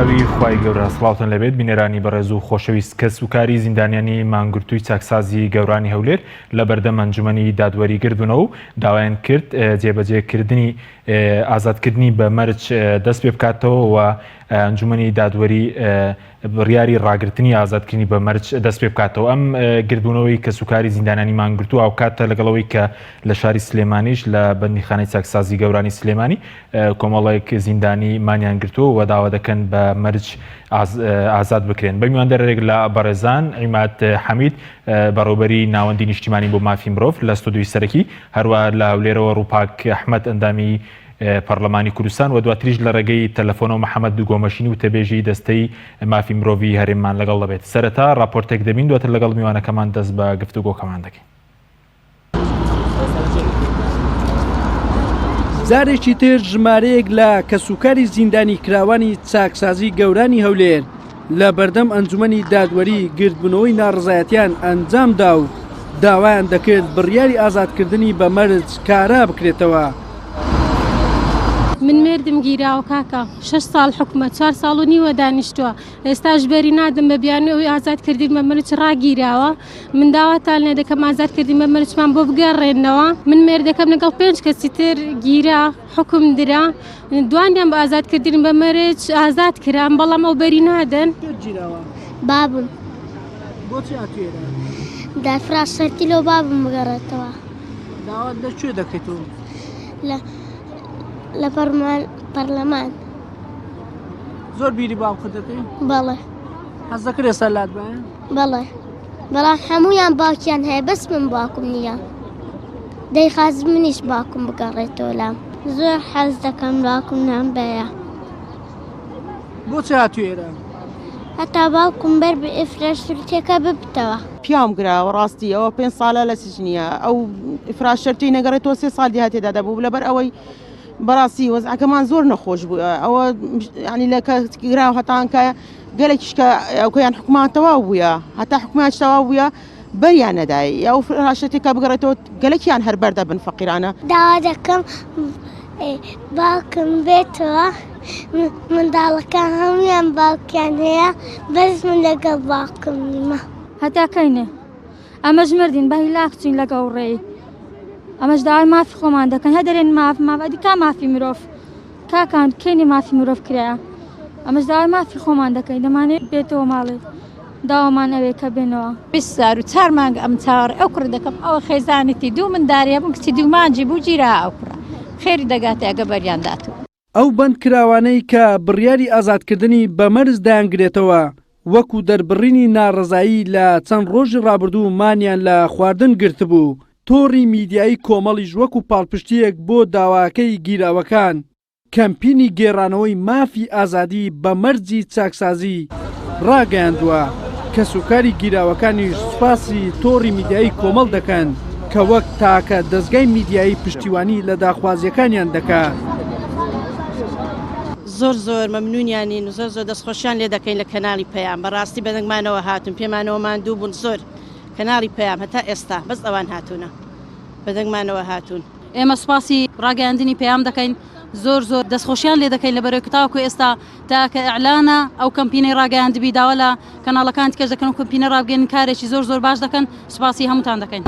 ناوی خوای گەورە سڵاوتان لەبێت بینەرانی بەڕێز و خۆشەویست کەس و کاری زیندانیانی مانگرتووی چاکسازی گەورانی هەولێر لە بەردەم ئەنجومەنی دادوەری گردبوونەوە و داوایان کرد جێبەجێکردنی ئازادکردنی بە مەرج دەست پێ بکاتەوە و ئەنجومەنی دادوەری بڕیاری ڕاگرتنی ئازادکردنی بە مەرج دەست پێ بکاتەوە. ئەم گردبوونەوەی کەسوکاری زیندانیانی مانگرتوو هاوکاتە لەگەڵ ئەوەی کە لە شاری سلێمانیش لە بەندیخانەی چاکسازی گەورانی سلێمانی کۆمەڵێک زیندانی مانیان گرتووە و داوا دەکەن بە مەرج ئازاد بکرێن. بە میواندارێک لە بەڕێزان عیماد حەمید بەڕێوبەری ناوەندی نیشتیمانی بۆ مافی مرۆڤ لە ستۆدیۆی سەرەکی، هەروەها لە هەولێرەوە ڕووپاک ئەحمەد ئەندامی پەڕلەمانی کوردستان و دواتریش لە ڕێگەی تەلەفۆنەوە محەمەد گۆمەشینی وتەبێژی دەستەی مافی مرۆڤی هەرێممان لەگەڵ دەبێت. سەرەتا ڕاپۆرتێک دەبین دواتر لەگەڵ میوانەکەمان دەست بە گفتوگۆکەمان دەکەین. جارێکی تر ژمارەیەک لە کەسوکاری زیندانیکراوانی چاکسازی گەورانی هەولێر لە بەردەم ئەنجومەنی دادوەری گردبوونەوەی ناڕەزایەتیان ئەنجامدا و داوایان دەکرد بڕیاری ئازادکردنی بە مەرج کارا بکرێتەوە. من مێردم گیراوە کاکە شەش ساڵ حوکمە چوار ساڵ و نیوە دانیشتووە ئێستاش بەری نادەم بە بیانوی ئەوەی ئازاد کردین بە مەرج ڕاگیراوە من داواتان لێ دەکەم ئازاد کردین بە مەرجمان بۆ بگەڕێنەوە من مێردەکەم لەگەڵ پێنج کەسی تر گیرا حوکم درا دوانیان بە ئازاد کردن بە مەرج ئازاد کران بەڵام ئەو بەری نادەن. بابم. دافرا شەرتی لۆ بابم بگەڕێتەوە. داوات لە کوێ دەکەیت تۆ؟ لە لە پەرلەمان. زۆر بیری باوکت دەکەی؟ بەڵێ. حەز دەکرد ئێستا لات بایە؟ بەڵێ. بەڵام هەموویان باوکیان هەیە بەس من باوکم نییە. دەیخواست منیش باوکم بگەڕێتەوە لام. زۆر حەز دەکەم باوکم نان بەیە. بۆچی هاتووی ئێرە؟ هەتا باوکم بەر بە ئیفراج شەرتیەکە ببتەوە. پیاوم گراوە ڕاستی ئەوە پێنج ساڵە لە سجنیە ئەو ئیفراج شەرتی نەگەڕێتەوە سێ ساڵ دیهاتێ دادا بوو لەبەر ئەوەی بەڕاستی وەزعەکەمان زۆر نەخۆش بوو ئەوە ینی لە کە گراو هەتانکە گەلێکیش کە ئەوکەیان حکومان تەواو بووە هەتا حکومان تەواو بووە بەریان نەدای ئەو راشەتی کە بگەڕێتەوە گەلەکیان هەر بەردەبن فەقیرانە. داوا دەکەم باوکم بێتەوە منداڵەکان هەموویان باوکیان هەیە بەس من لەگەڵ باوکم نیمە. هەتا کەینێ ئەمەش مردین بە هیلاک چوین لەگەڵ ڕێی ئەمەش داوای مافی خۆمان دەکەن هە دەرێن ماف ماف ئەدی کا مافی مرۆڤ کاکان کەینێ مافی مرۆڤ کرایە ئەمەش داوای مافی خۆمان دەکەین دەمانێ بێتەوە ماڵێ داوامان ئەوێ کە بێنەوە. 24 مانگ ئەم چاوەڕێ ئەو کوڕە دەکەم ئەوە خێزانێتی دوو منداری هەبوون کچی دوو مانگی بوو گیرا ئەو کوڕە خێری دەگاتێ ئەگە بەریان داتوو. ئەو بەندکراوانەی کە بڕیاری ئازادکردنی بە مەرج دەیانگرێتەوە، وەکو دەربڕینی ناڕەزایی لە چەند ڕۆژی ڕابردوو مانیان لە خواردن گرتبوو، تۆڕی میدیایی کۆمەڵیش وەکو پاڵپشتییەک بۆ داواکەی گیراوەکان، کەمپینی گێڕانەوەی مافی ئازادی بە مەرجی چاکسازی ڕاگەیاندووە، کەسوکاری گیراوەکانیش سوپاسی تۆڕی میدیایی کۆمەڵ دەکەن کە وەک تاکە دەزگای میدیایی پشتیوانی لە داخوازییەکانیان دەکات. زۆر زۆر مەمنونیانین و زۆر زۆر دەستخۆشیان لێ دەکەین لە کەناڵی پەیام بەڕاستی بەدەنگمانەوە هاتوون پێمانەوە ماندوو بوون زۆر کەناڵی پەیام هەتا ئێستا بەس ئەوان هاتوونە بەدەنگمانەوە هاتوون. ئێمە سوپاسی ڕاگەیاندنی پەیام دەکەین زۆر زۆر دەستخۆشیان لێ دەکەین لە بەرەوەی تاوەکو ئێستا تاکە ئیعلانە ئەو کەمپینەی ڕاگەیاندبی داوا لە کەناڵەکان تکەش دەکەن و کەمپینە ڕابگەین کارێکی زۆر زۆر باش دەکەن سوپاسی هەمووتان دەکەین.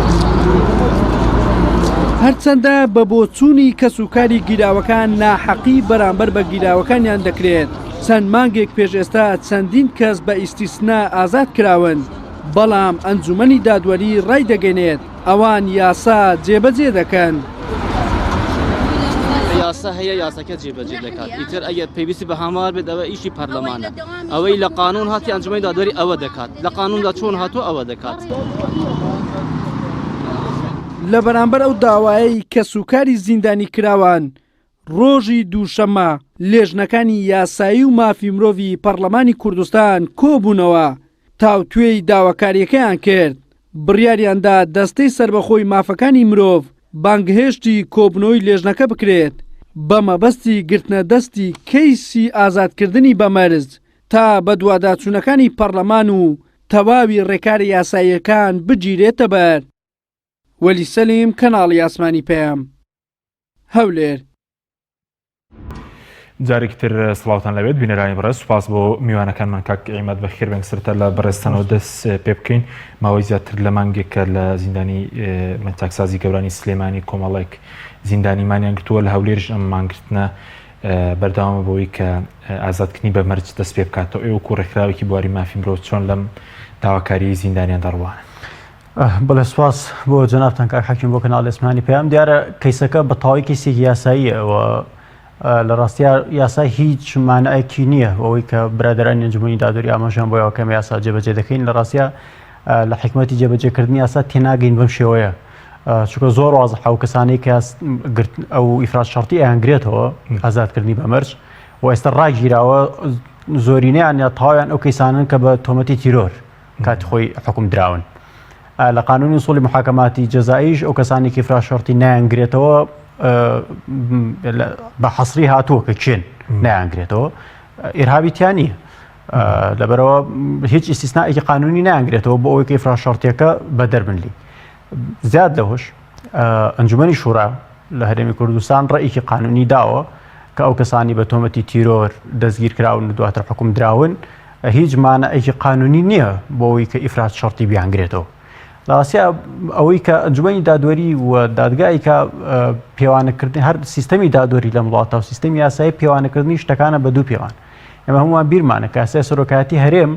هەرچەندە بە بۆچوونی کەسوکاری گیراوەکان ناحەقی بەرامبەر بە گیراوەکانیان دەکرێت، چەند مانگێک پێش ئێستا چەندین کەس بە ئیستیسنا ئازاد کراون، بەڵام ئەنجومەنی دادوەری ڕایدەگەنێت، ئەوان یاسا جێبەجێ دەکەن. یاسا هەیە یاساکە جێبەجێ دەکات ئیتر ئەگەر پێویستی بە هەموار بێت ئەوە ئیشی پەرلەمانە ئەوەی لە قانون هاتی ئەنجومەنی دادوەری ئەوە دەکات لە قانوندا چۆن هاتووە ئەوە دەکات. لە بەرامبەر ئەو داوایەی کەسوکاری زیندانیکراوان ڕۆژی دووشەممە لێژنەکانی یاسایی و مافی مرۆڤی پەڕلەمانی کوردستان کۆبوونەوە، تاوتوێی داواکارییەکەیان کرد، بڕیاریاندا دەستەی سەربەخۆی مافەکانی مرۆڤ بانگهێشتی کۆبوونەوەی لێژنەکە بکرێت بە مەبەستی گرتنە دەستی کەیسی ئازادکردنی بە مەرج تا بەدواداچوونەکانی پەڕلەمان و تەواوی ڕێکارە یاساییەکان بگیرێتەبەر. وەلی سەلیم، کەناڵی ئاسمانی پەیام. هەولێر. جارێکی تر سڵاوتان لەبێت بینەرانی بەڕێز سوپاس بۆ میوانەکانمان کاک عیماد بەخێر بێن سەرەتا لە بەڕێزتانەوە دەست پێ بکەین ماوەی زیاتر لە مانگێکە لە زیندانی چاکسازی گەورانی سلێمانی کۆمەڵێک زیندانی مانیان گرتووە لە هەولێرش ئەم مانگرتنە بەردەوامە بۆی کە ئازادکردنی بە مەرج دەست پێ بکاتەوە ئێوە و ڕێکخراوێکی بواری مافی مرۆڤ چۆن لەم داواکاری زیندانیان دەڕوانن؟ بەڵێ سوپاس بۆ جەنابتان کاک حەکیم بۆ کەناڵی ئەسمانی پەیام دیارە کەیسەکە بە تەواوی کەیسێکی یاساییە و لە ڕاستیا یاسا هیچ مانعێکی نییە ئەوەی کە برادرانی ئەنجومەنی دادوەری ئاماژیان بۆ یاوە کەم یاسا جێبەجێ دەکەین لە ڕاستیا لە حکمەتی جێبەجێکردنی یاسا تێناگەین بەم شێوەیە چونکە زۆر وازحە ئەو کەسانەی کە ئەو ئیفراج شەرتی ئەیانگرێتەوە ئازادکردنی بە مەرج و ئێستا ڕاگیراوە زۆرینەیان یا تەواویان ئەو کەیسانن کە بە تۆمەتی تیرۆر کاتی خۆی حکوم دراون. لە قانونی ئوسوڵی محاکەماتی جەزائیش ئەو کەسانی کە ئیفراج شەرتی نایانگرێتەوە بە حەسری هاتووە کە کێن نایانگرێتەوە ئیرهابی تیا نییە. لەبەرەوە هیچ ئیستیسنائێکی قانونی نایانگرێتەوە بۆ ئەوەی کە ئیفراج شەرتیەکە بەدەر بن لی. زیاد لەوەش ئەنجومەنی شورا لە هەرێمی کوردستان ڕێیکی قانونی داوە کە ئەو کەسانی بە تۆمەتی تیرۆر دەستگیر کراون و دواتر حکوم دراون هیچ مانعێکی قانونی نییە بۆ ئەوەی کە ئیفراج شەرتی بیانگرێتەوە. لە ڕاستیا ئەوەی کە ئەنجومەنی دادوەری و دادگای کە پێوانەکردن هەر سیستەمی دادوەری لەم وڵاتە و سیستەمی یاسایی پێوانەکردنی شتەکانە بە دوو پێوان. ئێمە هەمووان بیرمانە کە یاسای سەرۆکایەتی هەرێم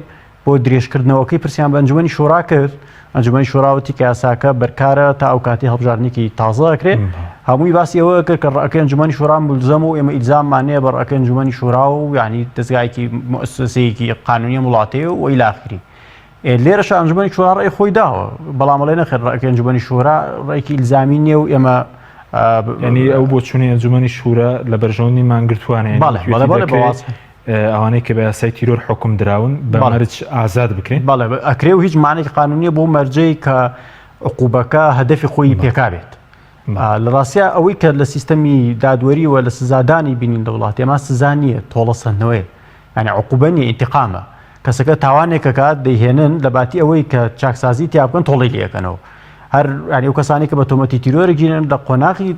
بۆ درێژکردنەوەکەی پرسیان بە ئەنجومەنی شورا کرد، ئەنجومەنی شورا وتی کە یاساکە بەرکارە تا ئەو کاتی هەڵبژاردنێکی تازە ئەکرێ. هەمووی باسی ئەوە کرد کە ڕەئەکەی ئەنجومەنی شورا مولزەم و ئێمە ئیلزاممان نییە بە ڕەئەکەی ئەنجومەنی شورا و یعنی دەزگایەکی موئەسەسەیەکی قانونی ئەم وڵاتەیە و ئیلا ئاخری. لێرەش ئەنجومەنی شورا ڕەئی خۆی داوە، بەڵام ئەڵێ نەخێر ڕەئەکەی ئەنجومەنی شورا ڕەئێکی ئیلزامی نییە و ئێمە یعنی ئەو بۆچوونەی ئەنجومەنی شورا لە بەرژەوەندی مانگرتووانە یعنی بەڵێ بەڵێ بەڵێ بە وازح. ئەوانەی کە بە یاسای تیرۆر حوکم دراون بە مەرج ئازاد بکرێن؟ بەڵێ ئەکرێ و هیچ مانێکی قانونیە بۆ مەرجەی کە عقوبەکە هەدەفی خۆی پێکابێت. لە ڕاستیا ئەوەی کە لە سیستەمی دادوەری و لە سزادانی بینین لە وڵاتی ئەما سزا نییە تۆڵە سەندنەوەیە یعنی عقوبە نییە ئینتقامە کەسەکە تاوانێکەکات دەیهێنن لە باتی ئەوەی کە چاکسازی تیا بکەن تۆڵی لەکەنەوە هەر ینی ئەو کەسانی کە بە تۆمەتی تیرۆر گیرن لە قۆناغی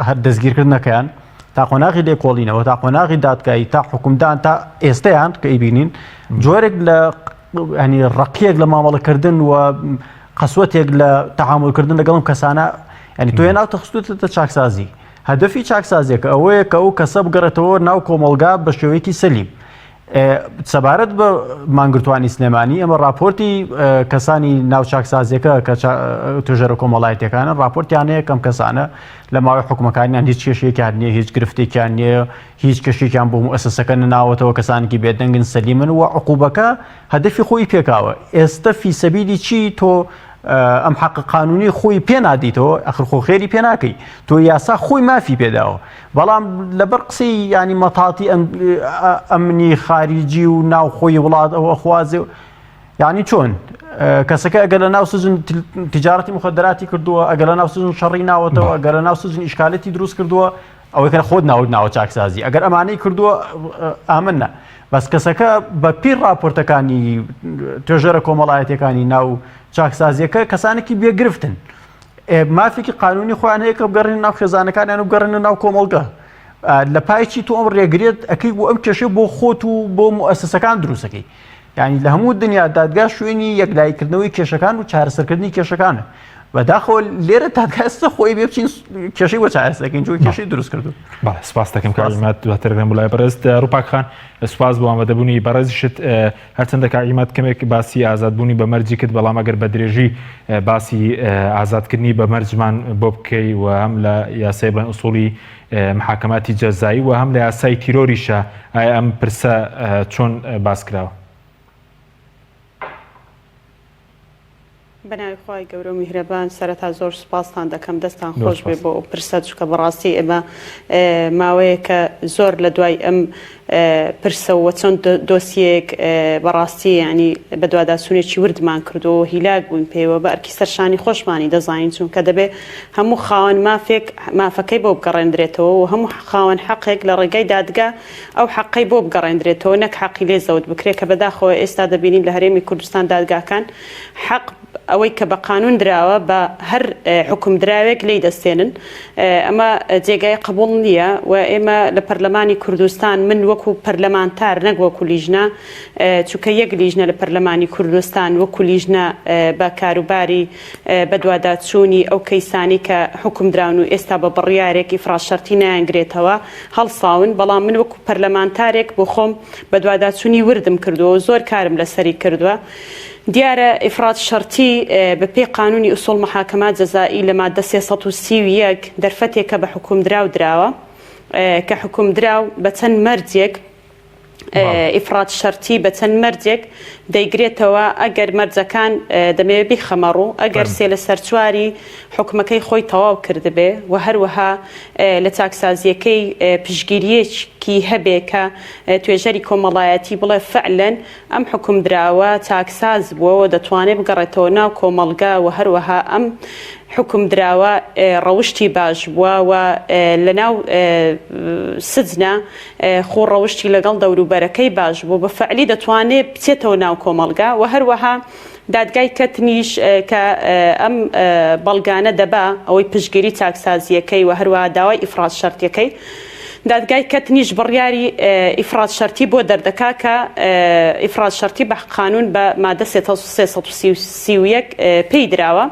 هەر دەستگیرکردنەکەیان تا قۆناغی لێکۆڵینەوە تا قۆناغی دادگایی تا حکومدان تا ئێستەیان کە ئەیبینین جۆرێک لە ینی ڕقیەک لە مامەڵەکردن و قەسوەتێک لە تەعاملکردن لەگەڵم کەسانە ینی تۆ ناو تەخستوتە چاکسازی هەدەفی چاکسازیەکە ئەوەیە کە ئەو کەسە بگەڕێتەوە ناو کۆمەڵگا بە شێوەیەکی سەلیم سەبارەت بە مانگرتوانی سلێمانی ئەمە راپۆرتی کەسانی ناو چاکسازیەکە کە توێژەرە کۆمەڵایەتەکانە راپۆرتیان هەیە کەم کەسانە لە ماوەی حکومەکانیان هیچ کێشەیەکیان نییە هیچ گرفتێکیان نییە هیچ کەشێکیان بۆ موسسەکە نەناوەتەوە کەسانێکی بێدەنگن سەلیمن و عقوبەکە هەدەفی خۆی پێکاوە ئێستە فی سەبیلی چی تۆ ئەم حەق قانونی خۆی پێ نادیتەوە ئەخر خۆ خێری پێ ناکەی تۆ یاسا خۆی مافی پێداوە بەڵام لەبەر قسەی ینی مەتاتی ئەمنی خاریجی و ناوخۆی وڵات ئەوە خوازێ و یعنی چۆن کەسەکە ئەگەر لە ناو سجن تجارەتی مخدراتی کردووە ئەگەر لە ناو سجن شەڕی ناوەتەوە ئەگەر لە ناو سجن ئیشکالەتی دروست کردووە ئەوەی کە خۆت ناوت ناوە چاکسازی ئەگەر ئەمانەی کردووە ئامنە بەس کەسەکە بە پیر راپۆرتەکانی توێژەرە کۆمەڵایەتەکانی ناو چاکسازیەکە کەسانێکی بێگرفتن مافێکی قانونی خۆیان هەیە کە بگەڕێن ناو خێزانەکانیان و بگەڕێنە ناو کۆمەڵگە لە پای چی تۆ ئەم ڕێگرێت ئەەکەی بۆ ئەم کێشەی بۆ خۆت و بۆ موئەسەسەکان دروستەکەی یعنی لە هەموو دنیا دادگا شوێنی یەکلاییکردنەوەی کێشەکان و چارەسەرکردنی کێشەکانە بەداخەوە لێرە دادگا ئێستا خۆی بێ بچین کێشەی بۆ چارەسەرکەین چونکە کێشەی دروست کردو بەڵێ سپاس دەکەم کاک عیماد دواتر دەگەم بۆ لای بەڕێز ڕووپاک خان سپاس بۆ ئامادەبوونی بەڕێزیشت هەرچەندە کاک عیماد کەمێک باسی ئازادبوونی بە مەرجی کرد بەڵام ئەگەر بە درێژی باسی ئازادکردنی بە مەرجمان بۆ بکەی و هەم لە یاسای بڵێن ئوسوڵی محاکەماتی جەزایی و هەم لە یاسای تیرۆریشە ئایا ئەم پرسە چۆن باس کراوە؟ بەناوی خوای گەورە و میهرەبان سەرەتا زۆر سوپاستان دەکەم دەستان خۆش بێ بۆ ئەو پرسە چونکە بەڕاستی ئێمە ماوەیەکە زۆر لە دوای ئەم پرسە و چەند دۆسیەیەک بەڕاستی یعنی بەدواداچوونێکی وردمان کردو و هیلاک بووین پێیوە بە ئەرکی سەرشانی خۆشمانی دەزانین چونکە دەبێ هەموو خاوەن مافێک مافەکەی بۆ بگەڕێندرێتەوە و هەموو خاوەن حەقێک لە ڕێگای دادگا ئەو حەقەی بۆ بگەڕێندرێتەوە نەک حەقی لێ زەوت بکرێ کە بەداخەوە ئێستا دەبینین لە هەرێمی کوردستان دادگاکان حەق. ئەوەی کە بە قانون دراوە بە هەر حوکمدراوێک لێی دەستێنن ئەمە جێگای قبوڵ نییە و ئێمە لە پەرلەمانی کوردستان من وەکو پەرلەمانتار نەک وەکو لیژنە چونکە یەک لیژنە لە پەرلەمانی کوردستان وەکو لیژنە بە کاروباری بەدواداچوونی ئەو کەیسانەی کە حوکمدراون و ئێستا بە بڕیارێک ئیفراز شەرتی نایانگرێتەوە هەڵساون بەڵام من وەکو پەرلەمانتارێک بۆ خۆم بەدواداچوونی وردم کردووە و زۆر کارم لەسەری کردووە. دیارە ئیفراد شەرتی بە پێی قانونی ئوسوڵ محاکمات جەزائی لە مادە 331 دەرفەتێکە بە حوکمدراو دراوە کە حوکمدراو بە چەند مەرجێک ئیفراد شەرتی بە چەند مەرجێک دەیگرێتەوە ئەگەر مەرجەکان دەمەوێت بیخەمە ڕوو ئەگەر سێ لەسەر چواری حوکمەکەی خۆی تەواو کردبێ و هەروەها لە چاکسازییەکەی پشتگیرییەکی هەبێ کە توێژەری کۆمەڵایەتی بڵێ فعلەن ئەم حوکمدراوە چاکساز بووە و دەتوانێ بگەڕێتەوە ناو کۆمەڵگە و هەروەها ئەم حوکمدراوە ڕەوشتی باش بووە و لەناو سجنە خوو ڕەوشتی لەگەڵ دەوروبەرەکەی باش بوو بە فعلی دەتوانێ بچێتەوە ناو کۆمەڵگە و هەروەها دادگای کەتنیش کە ئەم بەڵگانە دەبا، ئەوەی پشتگیری چاکسازییەکەی و هەروەها داوای ئیفراج شەرتیەکەی، دادگای کەتنیش بڕیاری ئیفراج شەرتی بۆ دەردەکا کە ئیفراج شەرتی بە قانون بە مادە 331 پێی دراوە.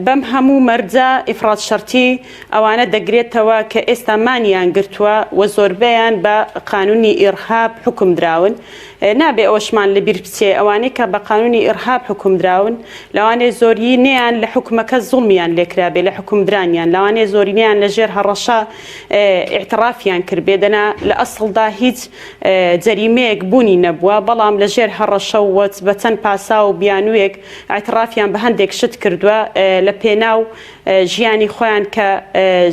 بەم هەموو مەرجە ئیفراج شەرتی ئەوانە دەگرێتەوە کە ئێستا مانیان گرتووە و زۆربەیان بە قانونی ئیرهاب حوکم دراون. نابێ ئەوەشمان لە بیر بچێ ئەوانەی کە بە قانونی ئیرهاب حوکم دراون لەوانەیە زۆرینەیان لە حوکمەکە زوڵمیان لێکرابێ لە حوکمدرانیان لەوانەیە زۆرینەیان لە ژێر هەڕەشە ئیعتڕافیان کردبێ دەنا لە ئەسڵدا هیچ جەریمەیەک بوونی نەبووە بەڵام لە ژێر هەڕەشە و بە چەند پاساو و بیانوویەک ئیعتڕافیان بە هەندێک شت کردووە لە پێناو ژیانی خۆیان کە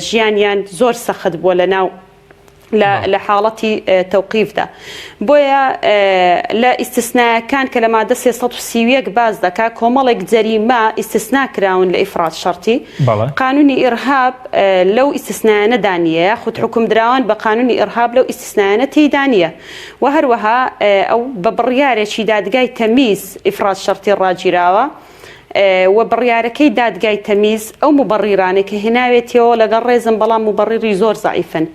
ژیانیان زۆر سەخت بووە لە ناو لە حاڵەتی تەوقیفدا. بۆیە لە ئیستسنایەکان کە لە مادە 331 باس دەکا کۆمەڵێک جەریمە ئیستسنا کراون لە ئیفراد شەرتی. قانونی ئیرهاب لەو ئیستسنایانەدا نییە یاخود حوکمدراوان بە قانونی ئیرهاب لەو ئیستسنایانە تێیدا نییە و هەروەها ئەو بە بڕیارێکی دادگای تەمیز ئیفراد شەرتی ڕاگیراوە. و بڕیارەکەی دادگای تەمیز ئەو موبەڕیرانەی کە هێناوێتیەوە لەگەڵ ڕێزم بەڵام موبەڕیری زۆر زەعیفن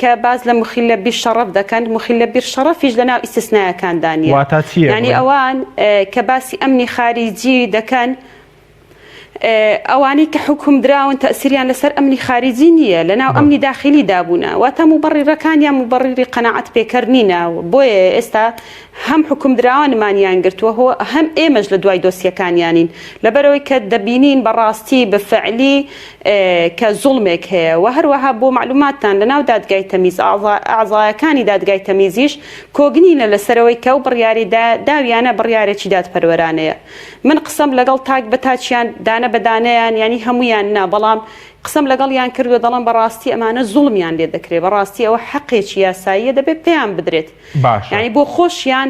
کە باس لە مخلە بیشەڕەف دەکەن مخلە بیرشەڕەفیش لەناو ئیستسنایەکاندا نییە واتا چییە یانی ئەوان کە باسی ئەمنی خاریجی دەکەن ئەوانەی کە حوکم دراون تەئسیریان لەسەر ئەمنی خاریجی نییە لەناو ئەمنی داخیلی دابوونە واتە موبەڕیرەکانیان موبەڕیری قەناعەت پێکەر نینە بۆیە ئێستا هەم حوکمدراوان مانیان گرتووه و هەم ئێمەش لە دوای دۆسیەکانیانین لەبەرئەوەی کە دەبینین بە ڕاستی بە فعلی کە زوڵمێک هەیە و هەروەها بۆ مەعلوماتتان لە ناو دادگای تەمیز ئەعزایەکانی دادگای تەمیزیش کۆگنینە لەسەرەوەی کە ئەو بڕیارەی داویانە بڕیارێکی دادپەروەرانەیە من قسەم لەگەڵ تاک بە تاکیان دانە بە دانەیان یانی هەموویان نا بەڵام قسەم لەگەڵیان کردووە دەڵێم بەڕاستی ئەمانە زوڵمیان لێ دەکرێ بەڕاستی ئەوە حەقێکی یاساییە دەبێ پێیان بدرێت باشە. یانی بۆ خۆشیان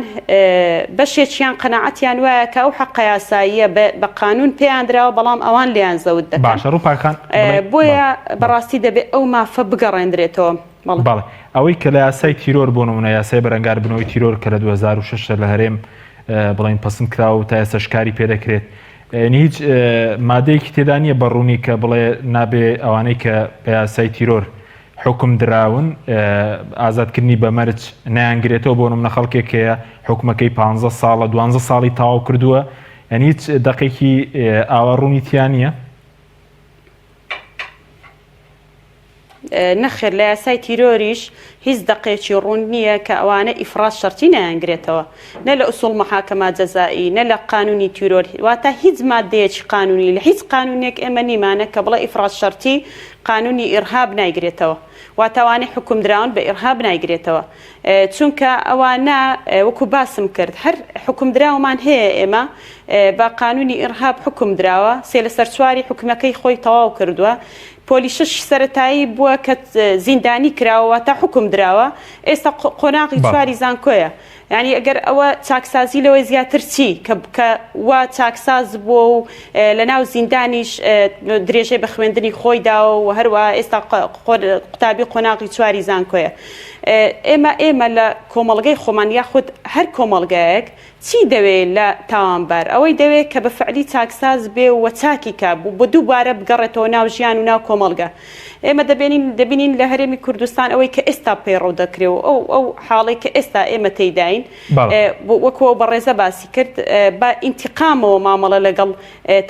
بەشێکیان قەناعەتیان وایە کە ئەو حەقە یاساییە بە قانوون پێیان دراوە بەڵام ئەوان لێیان زەوت دەکەن. باشە ڕووپاک خان بڵێ بۆیە بەڕاستی دەبێ ئەو مافە بگەڕێندرێتەوە. بەڵێ. بەڵێ ئەوەی کە لە یاسای تیرۆر بۆ نموونە یاسای بەرەنگاربوونەوەی تیرۆر کە لە 2006 لە هەرێم بڵێین پەسند کراوە و تا ئێستاش کاری پێ دەکرێت یعنی هیچ مادەیەکی تێدا نییە بە ڕوونی کە بڵێ نابێ ئەوانەی کە بە یاسای تیرۆر حوکم دراون ئازادکردنی بە مەرج نایانگرێتەوە بۆ نمونە خەڵکێک هەیە حوکمەکەی پانزە ساڵە دوانزە ساڵی تەواو کردووە یعنی هیچ دەقێکی ئاوا ڕوونی تیا نییە؟ نەخێر لە یاسای تیرۆریش هیچ دەقێکی ڕوون نییە کە ئەوانە ئیفراز شەرتی نایانگرێتەوە نە لە ئوسوڵ محاکەمە جەزائی نە لە قانونی تیرۆر واتە هیچ مادەیەکی قانونی لە هیچ قانونێک ئێمە نیمانە کە بڵێ ئیفراز شەرتی قانونی ئیرهاب نایگرێتەوە واتە ئەوانەی حوکم دراون بە ئیرهاب نایگرێتەوە چونکە ئەوانە وەکو باسم کرد هەر حوکم دراومان هەیە ئێمە بە قانونی ئیرهاب حوکم دراوە سێ لەسەر چواری حوکمەکەی خۆی تەواو کردووە پۆلی شەش سەرەتایی بووە کە زیندانی کراوە واتە حوکم دراوە ئێستا قۆناغی چواری زانکۆیە یانی ئەگەر ئەوە چاکسازی لەوەی زیاتر چی کە کە وا چاکساز بووە و لەناو زیندانیش درێژەی بە خوێندنی خۆی داوە و هەروە ئێستا قوتابی قۆناغی چواری زانکۆیە. ئێمە ئێمە لە کۆمەڵگەی خۆمان یاخود هەر کۆمەڵگایەک چی دەوێ لە تاوانبار؟ ئەوەی دەوێ کە بە فعلی چاکساز بێ و چاکی کا و دووبارە بگەڕێتەوە ناو ژیان و ناو کۆمەڵگە. ئێمە دەبێنین دەبینین لە هەرێمی کوردستان ئەوەی کە ئێستا پەیڕەو دەکرێ و ئەو ئەو حاڵەی کە ئێستا ئێمە تێیداین وەکو ئەو بەڕێزە باسی کرد بە ئینتیقامەوە مامەڵە لەگەڵ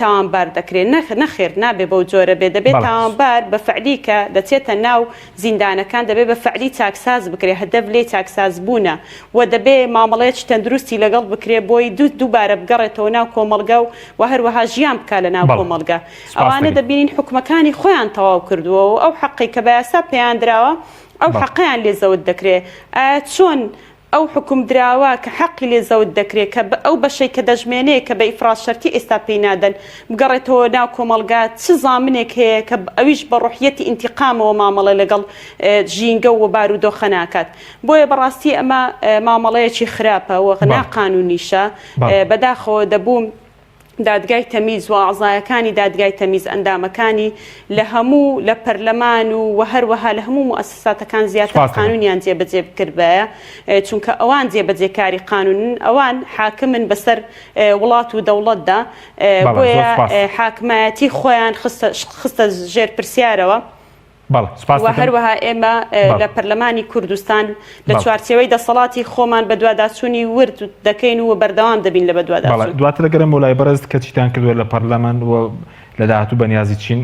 تاوانبار دەکرێ. نەخێر نابێ بەو جۆرە بێ دەبێ تاوانبار بە فعلی کە دەچێتە ناو زیندانەکان دەبێ بە فعلی چاکساز بکرێ هەدەف لێی چاکساز بوونە و دەبێ مامەڵەیەکی تەندروستی لەگەڵ بکرێ بۆی دووبارە بگەڕێتەوە ناو کۆمەڵگە و هەروەها ژیان بکا لە ناو کۆمەڵگە ئەوانە دەبینین حوکمەکانی خۆیان تەواو کردووە و ئەو حەقەی کە بە یاسا پێیان دراوە ئەو حەقەیان لێ زەوت دەکرێ ئایا چۆن ئەو حوکمدراوە کە حەقی لێ زەوت دەکرێ کە ئەو بەشەی کە دەژمێنێ کە بە ئیفراز شەرتی ئێستا پێی نادەن بگەڕێتەوە ناو کۆمەڵگا چ زامنێک هەیە کە ئەویش بە ڕۆحیەتی ئینتیقامەوە مامەڵە لەگەڵ ژینگە و بارودۆخە ناکات بۆیە بەڕاستی ئەمە مامەڵەیەکی خراپە و ناقانونیشە بەداخەوە دەبوو دادگای تەمیز و ئەعزایەکانی دادگای تەمیز ئەندامەکانی لە هەموو لە پەرلەمان و وە هەروەها لە هەموو موئەسەساتەکان زیاتر سپاس دەکەم. قانونیان جێبەجێ بکردبایە چونکە ئەوان جێبەجێکاری قانونن ئەوان حاکمن بەسەر وڵات و دەوڵەتدا بەڵێ زۆر بۆیە سپاس. حاکمایەتی خۆیان خستە خستە ژێر پرسیارەوە. بەڵێ سوپاست و دەکەم. هەروەها ئێمە بەڵێ. لە پەرلەمانی کوردستان لە بەڵێ. چوارچێوەی دەسەڵاتی خۆمان بەدواداچوونی ورد دەکەین و بەردەوام دەبین لە بەڵێ بەدواداچوون. دواتر دەگەرێم بۆ لای بەڕێزت کە چیتان کردووە لە پەرلەمان و لە داهاتوو بەنیازی چین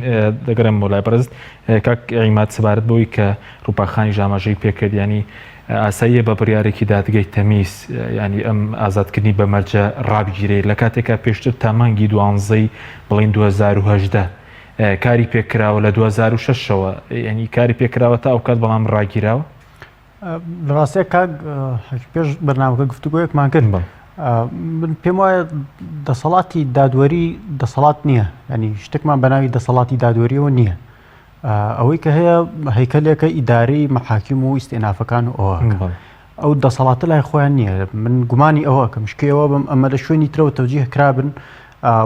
دەگەرێم بۆ لای بەڕێزت کاک عیماد سەبارەت بەوەی کە ڕووپاخانیش ئاماژەی پێکرد یانی ئاساییە بە بڕیارێکی دادگەی تەمیز یانی ئەم ئازادکردنی بە مەرجە ڕابگیرێ لە کاتێکا پێشتر تا مانگی دوانزەی بڵین 2018 کاری پێکراوە لە 2006 ەوە یعنی کاری پێکراوە تا ئەو کات بەڵام ڕاگیراوە. لە ڕاستیا کاک حەکیم پێش بەرنامەکە گفتوگۆیەکمان کرد من پێم وایە دەسەڵاتی دادوەری دەسەڵات نییە ینی شتێکمان بە ناوی دەسەڵاتی دادوەریەوە نییە ئەوەی کە هەیە هەیکەلێکە ئیداری مەحاکیم و ئیسئینافەکان و ئەوە ئەو دەسەڵاتە لای خۆیان نییە من گومانی ئەوە کەم شکێەوە بم ئەمە لە شوێنی ترەوە تەوجیه کرابن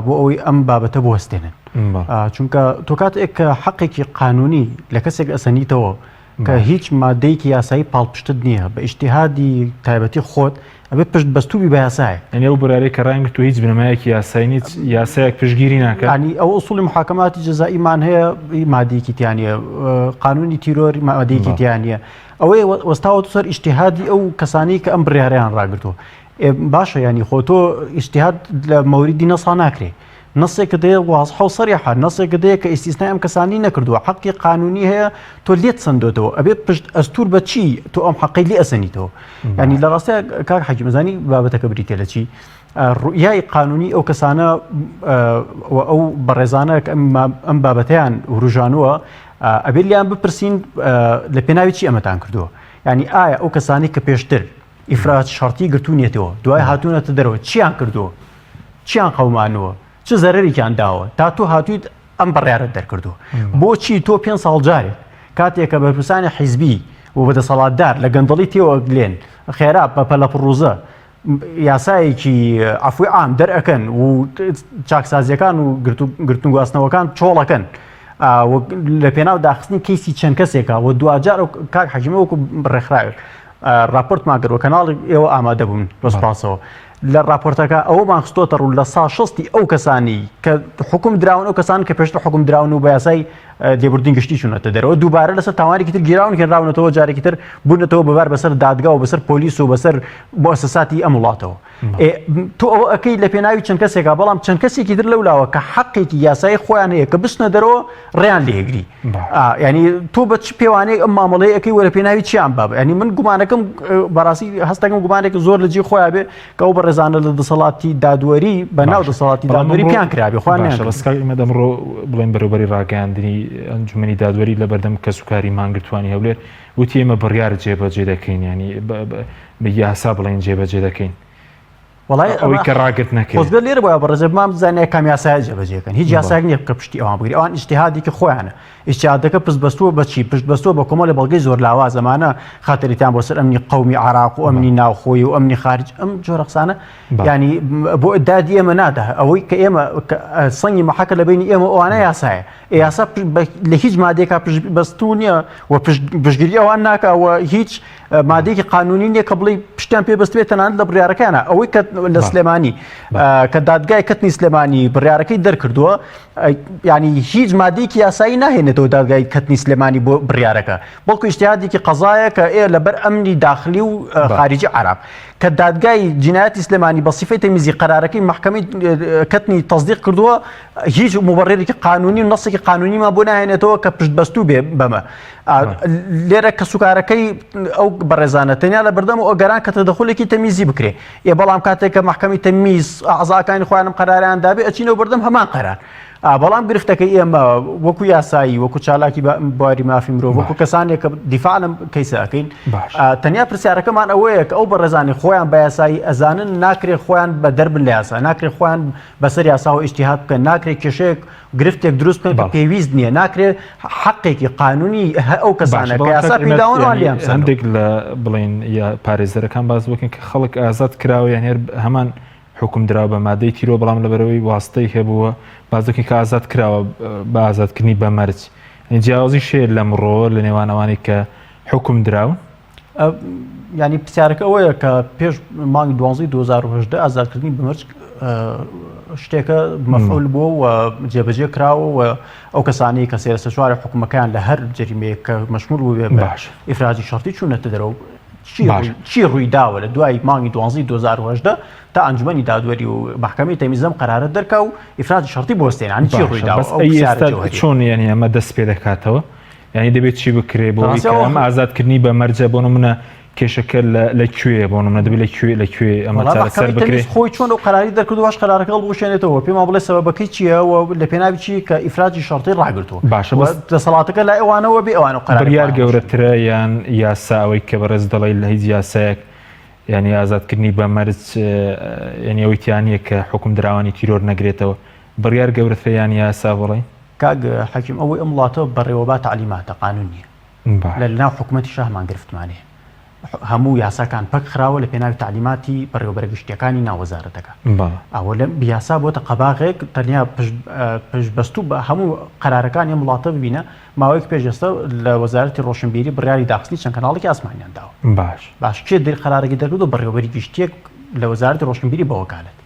بۆ ئەوەی ئەم بابەتە بوەستێنن چونکە تۆ کاتێک کە حەقێکی قانونی لە کەسێک ئەسەنیتەوە کە هیچ مادەیەکی یاسایی پاڵپشتت نییە بە ئیجتیهادی تایبەتی خۆت ئەبێ پشت بەستوبی بە یاسایە یعنی ئەو بڕیارەی کە ڕایانگرتووە هیچ بنەمایەکی یاسایی نییە یاسایەک پشتگیری ناکات ینی ئەو ئوسوڵی محاکەماتی جەزائیمان هەیە مادەیەکی تیا نییە قانونی تیرۆر مادەیەکی تیا نییە ئەوەی وەستاوەتە سەر ئیجتیهادی ئەو کەسانەی کە ئەم بڕیارەیان ڕاگرتووە باشە ینی خۆ تۆ ئیجتیهاد لە مەوریدی نەسا ناکرێ نەسێکە دەیە وازحە و سەریحە نەسێکە دەیە کە ئیستیسنای ئەم کەسانی نەکردووە حەقی قانونی هەیە تۆ لێت سندۆتەوە ئەبێ پشت ئەستور بە چی تۆ ئەم حەقی لێ ئەسەنیتەوە ینی لە ڕاستە کاک حەکیم زانی بابەتەکە بریتە لە چی ڕوئیای قانونی ئەو کەسانە و ئەو بەڕێزانە کە ئەم بابەتەیان وروژانووە ئەبێت لیان بپرسین لە پێناوی چی ئەمەتان کردووە ینی ئایا ئەو کەسانی کە پێشتر ئیفراج شەرتی گرتوونیەتەوە دوای هاتوونەتە دەرەوە چیان کردووە چیان قەومانووە چ زەرەرێکیان داوە تا تۆ هاتوویت ئەم بڕیارت دەرکردووە بۆچی تۆ پێ ساڵ جارێک کاتێک کە بەرپرسانی حیزبی و بەدەسەڵاتدار لە گەندەڵی تێوەگلێن خێرا بە پەلەپڕوزە یاسایەکی عەفوی عام دەرئەکەن و چاکسازیەکان و گرتن گواستنەوەکان چۆڵەکەن لە پێناو داخستنی کەیسی چەند کەسێکە و دواجار و کاک حەجیمە وەکو ڕێکخراوێک راپۆرتمان کرد و کەناڵی ئێوە ئامادە بوون بە سپاسەوە لە راپۆرتەکە ئەوەمان خستۆتە ڕوو لە سا شەستی ئەو کەسانی کە حکوم دراون ئەو کەسان کە پێشتر حکوم دراون و بە یاسای لێبوردن گشتی چوونەتە دەرەوە دووبارە لەسەر تاوانێکی تر گیراون هێنراونەتەوە جارێکی تر بوونەتەوە بەبار بەسەر دادگا و بەسەر پۆلیس و بەسەر موسساتی ئەم وڵاتەوە تۆ ئەوە ئەەکەی لە پێناوی چەند کەسێکا بەڵام چەند کەسێکی تر لەولاوە کە حەقێکی یاسایی خۆیان هەیە کە بچنە دەرەوە ڕێیان لێگری ینی تۆ بە چ پێوانەیەک ئەم مامەڵەیە ئەەکەی وەرە پێناوی چیان باب ینی من گومانەکەم بەڕاستی هەستەکەم گومانێک زۆر لە جێی خۆیان بێ کە ئەو بەڕێزانە لە دەسەڵاتی دادوەری بە ناو دەسەڵاتی دادوەری پیان کرابێ خۆیان باشە بەس کاک ئیمە دەمڕۆ بڵێن بەرەوبەری ڕاگەیاندنی ئەنجومەنی دادوەری لە بەردەم کەسوکاری مانگرتوانی هەولێر وتی ئێمە بڕیار جێبەجێ دەکەین ینی بە یاسا بڵێن جێبەجێ دەکەین. وەڵای ئەوەی کە ڕاگرتنەکەی. خۆزگە لێرە بوایە بەڕێزە بمان بزانایە کام یاسایە جێبەجێ کەن هیچ یاسایەک نییە کە پشتی ئەوان بگری ئەوان ئیجتیهادێکی خۆیانە ئیجتیهادەکە پشت بەستووە بە چی پشت بەستووە بە کۆمەڵی بەڵگەی زۆر لاواز ئەمانە خاتریتان بۆ سەر ئەمنی قەومی عراق و ئەمنی ناوخۆی و ئەمنی خارج ئەم جۆرە قسانە ینی بۆ دادی ئێمە نادا ئەوەی کە ئێمە سەنگی مەحەکە لە بینی ئێمە ئەوانە یاسایە یاسا لە هیچ مادێکا پشت بەستوو نییە و پشتگیری ئەوان ناکا و هیچ مادەیەکی قانونی نییە کە بڵێ پشتیان پێ بەستبێت تەنانەت لە بڕیارەکانە ئەوەی کە لە سلێمانی کە دادگای کەتنی سلێمانی بڕیارەکەی دەرکردووە ینی هیچ مادەیەکی یاسایی ناهێنێتەوە دادگای کەتنی سلێمانی بۆ بڕیارەکە بەڵکو ئیجتیهادێکی قەزایە کە ئێ لەبەر ئەمنی داخلی و خارجی عراق کە دادگای جینایەتی سلێمانی بە سیفەی تەمیزی قەرارەکەی مەحکەمەی کەتنی تەسدیق کردووە هیچ موبەڕێرێکی قانونی و نەسێکی قانونیمان بۆ ناهێنێتەوە کە پشت بەستوو بێ بەمە لێرە کەسوکارەکەی ئەو بەڕێزانە تەنیا لە بەردەم و ئەگەران کە تەدەخولێکی تەمیزی بکرێ ئێ بەڵام کاتێک کە مەحکەمی تەمیز ئەعزاکانی خۆیانم قەراریان دابێ ئەچینەوە بەردەم هەمان قەرار بەڵام گرفتەکەی ئێمە وەکو یاسایی وەکو چالاکی بواری مافی مرۆڤ وەکو کەسانێک کە دیفاع لەم کەیسە ئەکەین تەنیا پرسیارەکەمان ئەوەیە کە ئەو بەڕێزانی خۆیان بە یاسایی ئەزانن ناکرێ خۆیان بە دەربن لە یاسا ناکرێ خۆیان بەسەر یاساوە ئیجتیهاد بکەن ناکرێ کێشەیەک گرفتێک دروست بکەن کە پێویست نییە ناکرێ حەقێکی قانونی ئەو کەسانە کە یاسا پێی داون وان لێیان بسەنەوە. هەندێک لە بڵێن یا پارێزەرەکان باس بکەن کە خەڵک ئازاد کراوە یان هەر هەمان حوکم دراوە بە مادەی تیرۆر بەڵام لەبەرئەوەی واستەی هەبووە باس دەکەن کە ئازاد کراوە بە ئازادکردنی بە مەرج یعنی جیاوازیش هەیە لەمڕۆوە لە نێوان ئەوانەی کە حوکم دراون؟ ینی پرسیارەکە ئەوەیە کە پێش مانگی دوانزەی 2010 ئازادکردنی بە مەرج شتێکە مەفعول بووە و جێبەجێ کراوە و ئەو کەسانی کە سێرەسە چوارە حکومەکان لە هەر جەریمەیەک کە مەشمول بوو بێ باش ئیفراجی شەرتی چوونەتە دەرەوە چی ڕووی داوە لە دوای مانگی دوانزەی 2010 تا ئەنجومەنی دادوەری و مەحکەمەی تەمیز ئەم قەرارە دەرکا و ئیفراجی شەرتی بوەستێنانی چی ڕووی داوە ئەو چۆن یعنی ئەمە دەست پێ دەکاتەوە یعنی دەبێت چی بکرێ بۆ ئەم ئازادکردنی بە مەرجە بۆ نمونە کێشەکە لە کوێ بۆ نمونە دەبێت لە کوێ لە کوێ ئەمە چارەسەر بکرێت خۆی چۆن ئەو قەراری دەرکرد واش قەرارەکە هەڵبوەشێنێتەوە پێمان بڵێ سەبەبەکەی چییە و لە پێناوی چی کە ئیفراجی شەرتی ڕاگرتووە باشە بەس دەسەڵاتەکە لای ئەوانەوە بێ ئەوان و قەرار بڕیار گەورەترە یان یاسا ئەوەی کە بەڕێز دەڵێ لە هیچ یاسایەک یعنی ئازادکردنی بە مەرج یعنی ئەوەی تیا نییە کە حوکم دراوانی تیرۆر نەگرێتەوە بڕیار گەورەترە یان یاسا بڵێ کاک حەکیم ئەوەی ئەم وڵاتە بەڕێوەبا تەعلیماتە قانون نییە لە ناو حکومەتی شاهمان گرفتمان هەیە هەموو یاساکان پەک خراوە لە پێناوی تەعلیماتی بەڕێوەبەرە گشتیەکانی ناو وەزارەتەکە ئەوە لە یاسا بۆتە قەباغێک تەنیا پشت بەستوو بە هەموو قەرارەکانی ئەم وڵاتە ببینە ماوەیەک پێش ئێستا لە وەزارەتی ڕۆشنبیری بڕیاری داخستنی چەند کەناڵێکی ئاسمانیان داوە باش باش کێ دەر قەرارەکەی دەرکردو بەڕێوەبەری گشتیەک لە وەزارەتی ڕۆشنبیری بە وەکالەت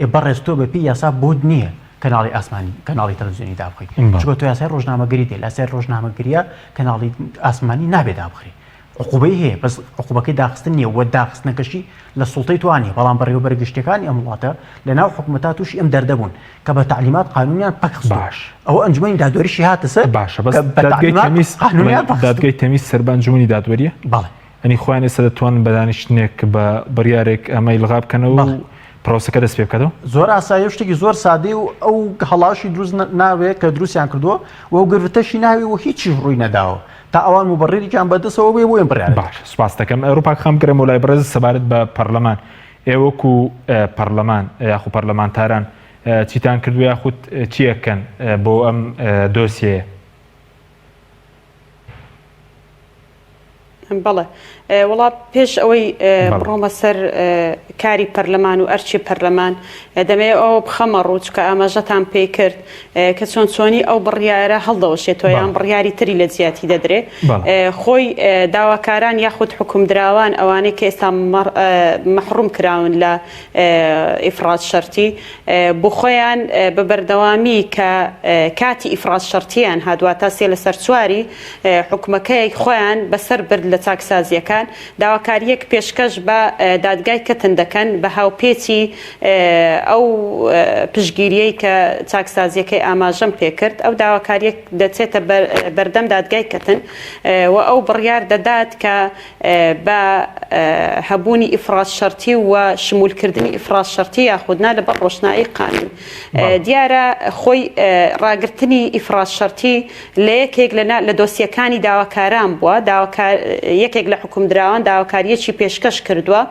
ئێ بەڕێز تۆ بەپێی یاسا بۆت نییە کەناڵی ئاسمانی کەناڵی تەلەڤزیۆنی دابخەی چونکە تۆ یاسای ڕۆژنامەگەری دێ لاسای ڕۆژنامەگەریە کەناڵی ئاسمانی نابێ دابخرێ عقوبەی هەیە بەس عقوبەکەی داخستن نییە وە داخستنەکەشی لە سوڵتەی توان نیە بەڵام بەڕێوەبەرە گشتیەکانی ئەم وڵاتە لە ناو حکومەتا تووشی ئەم دەردە بوون کە بە تەعلیمات قانونیان پەک خستووە باش ئەوە ئەنجومەنی دادوەریشی هاتە سەر باشە بەس کە بە دادگای تەعلیمات تەمیز قانونیان پەک خستووە دادگای تەمیز سەر بە ئەنجومەنی دادوەریە بەڵێ ئەنی خۆیان ئێستا دەتوانن بە دانیشتنێک بە بڕیارێک ئەمە ئیلغا بکەنەوە و بەڵێ. پرۆسەکە دەست پێ بکاتەوە؟ زۆر ئاساییە و شتێکی زۆر سادەیە و ئەو هەڵاشی دروست ناوێ کە دروستیان کردووە و ئەو گرفتەشی ناوێ و هیچیش ڕووی نەداوە تا ئەوان موبەڕیرێکیان بەدەستەوە بێ بۆ ئەم بڕیارە باش سوپاس دەکەم ڕووپاک خان بگەرێمەوە لای بەڕێز سەبارەت بە پەرلەمان ئێوە وەکو پەرلەمان یاخو پەرلەمانتاران چیتان کردووە یاخود چی ئەکەن بۆ ئەم دۆسیەیە؟ بەڵێ وەڵا پێش ئەوەی بڕۆمە سەر کاری پەرلەمان و ئەرچی پەرلەمان دەمەوێت ئەوە بخەمە ڕوو چکە ئاماژەتان پێی کرد کە چۆن چۆنی ئەو بڕیارە هەڵدەوەشێتەوە یان بڕیاری تری لە جیاتی دەدرێ خۆی داواکاران یاخود حکومدراوان ئەوانەی کە ئێستا مەحروم کراون لە ئیفراج شەرتی بۆ خۆیان بە بەردەوامی کە کاتی ئیفراج شەرتیان هات واتە سێ لەسەر چواری حوکمەکەی خۆیان بەسەر برد لە چاکسازییەکان، داواکارییەک پێشکەش بە دادگای کەتن دەکەن بە هاوپێچی ئەو پشتگیرییەی کە چاکسازییەکەی ئاماژەم پێکرد، ئەو داواکارییە دەچێتە بەردەم دادگای کەتن و ئەو بڕیار دەدات کە بە هەبوونی ئیفراج شەرتی و شمولکردنی ئیفراج شەرتی یاخود نا لەبەر ڕۆشنایی قانون. دیارە خۆی ڕاگرتنی ئیفراج شەرتی لە یەکێک لە لە دۆسیەکانی داواکاران بووە، داواکار یەکێک لە حوکمدراوان داواکارییەکی پێشکەش کردووە.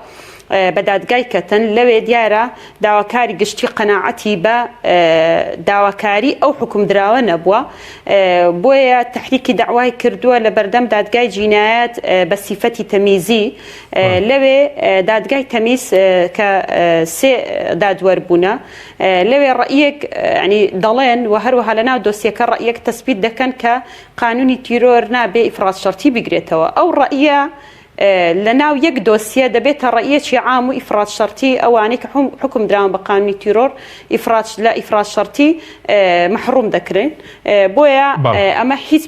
بە دادگای کەتن، لەوێ دیارە داواکاری گشتی قەناعەتی بە داواکاری ئەو حوکمدراوە نەبووە، بۆیە تەحریکی دەعوای کردووە لە بەردەم دادگای جینایەت بە سیفەتی تەمیزی، لەوێ دادگای تەمیز کە سێ دادوەر بوونە لەوێ ڕەئیەک یانی دەڵێن و هەروەها لەناو دۆسیەکە ڕەئیەک تەسبیت دەکەن کە قانونی تیرۆر نابێ ئیفراز شەرتی بگرێتەوە ئەو ڕەئیە لە ناو یەک دۆسیە دەبێتە ڕەئیەکی عام و ئیفراد شەرتی ئەوانەی کە حوکم دراون بە قانونی تیرۆر ئیفراد لە ئیفراد شەرتی مەحروم دەکرێن بۆیە ئەمە هیچ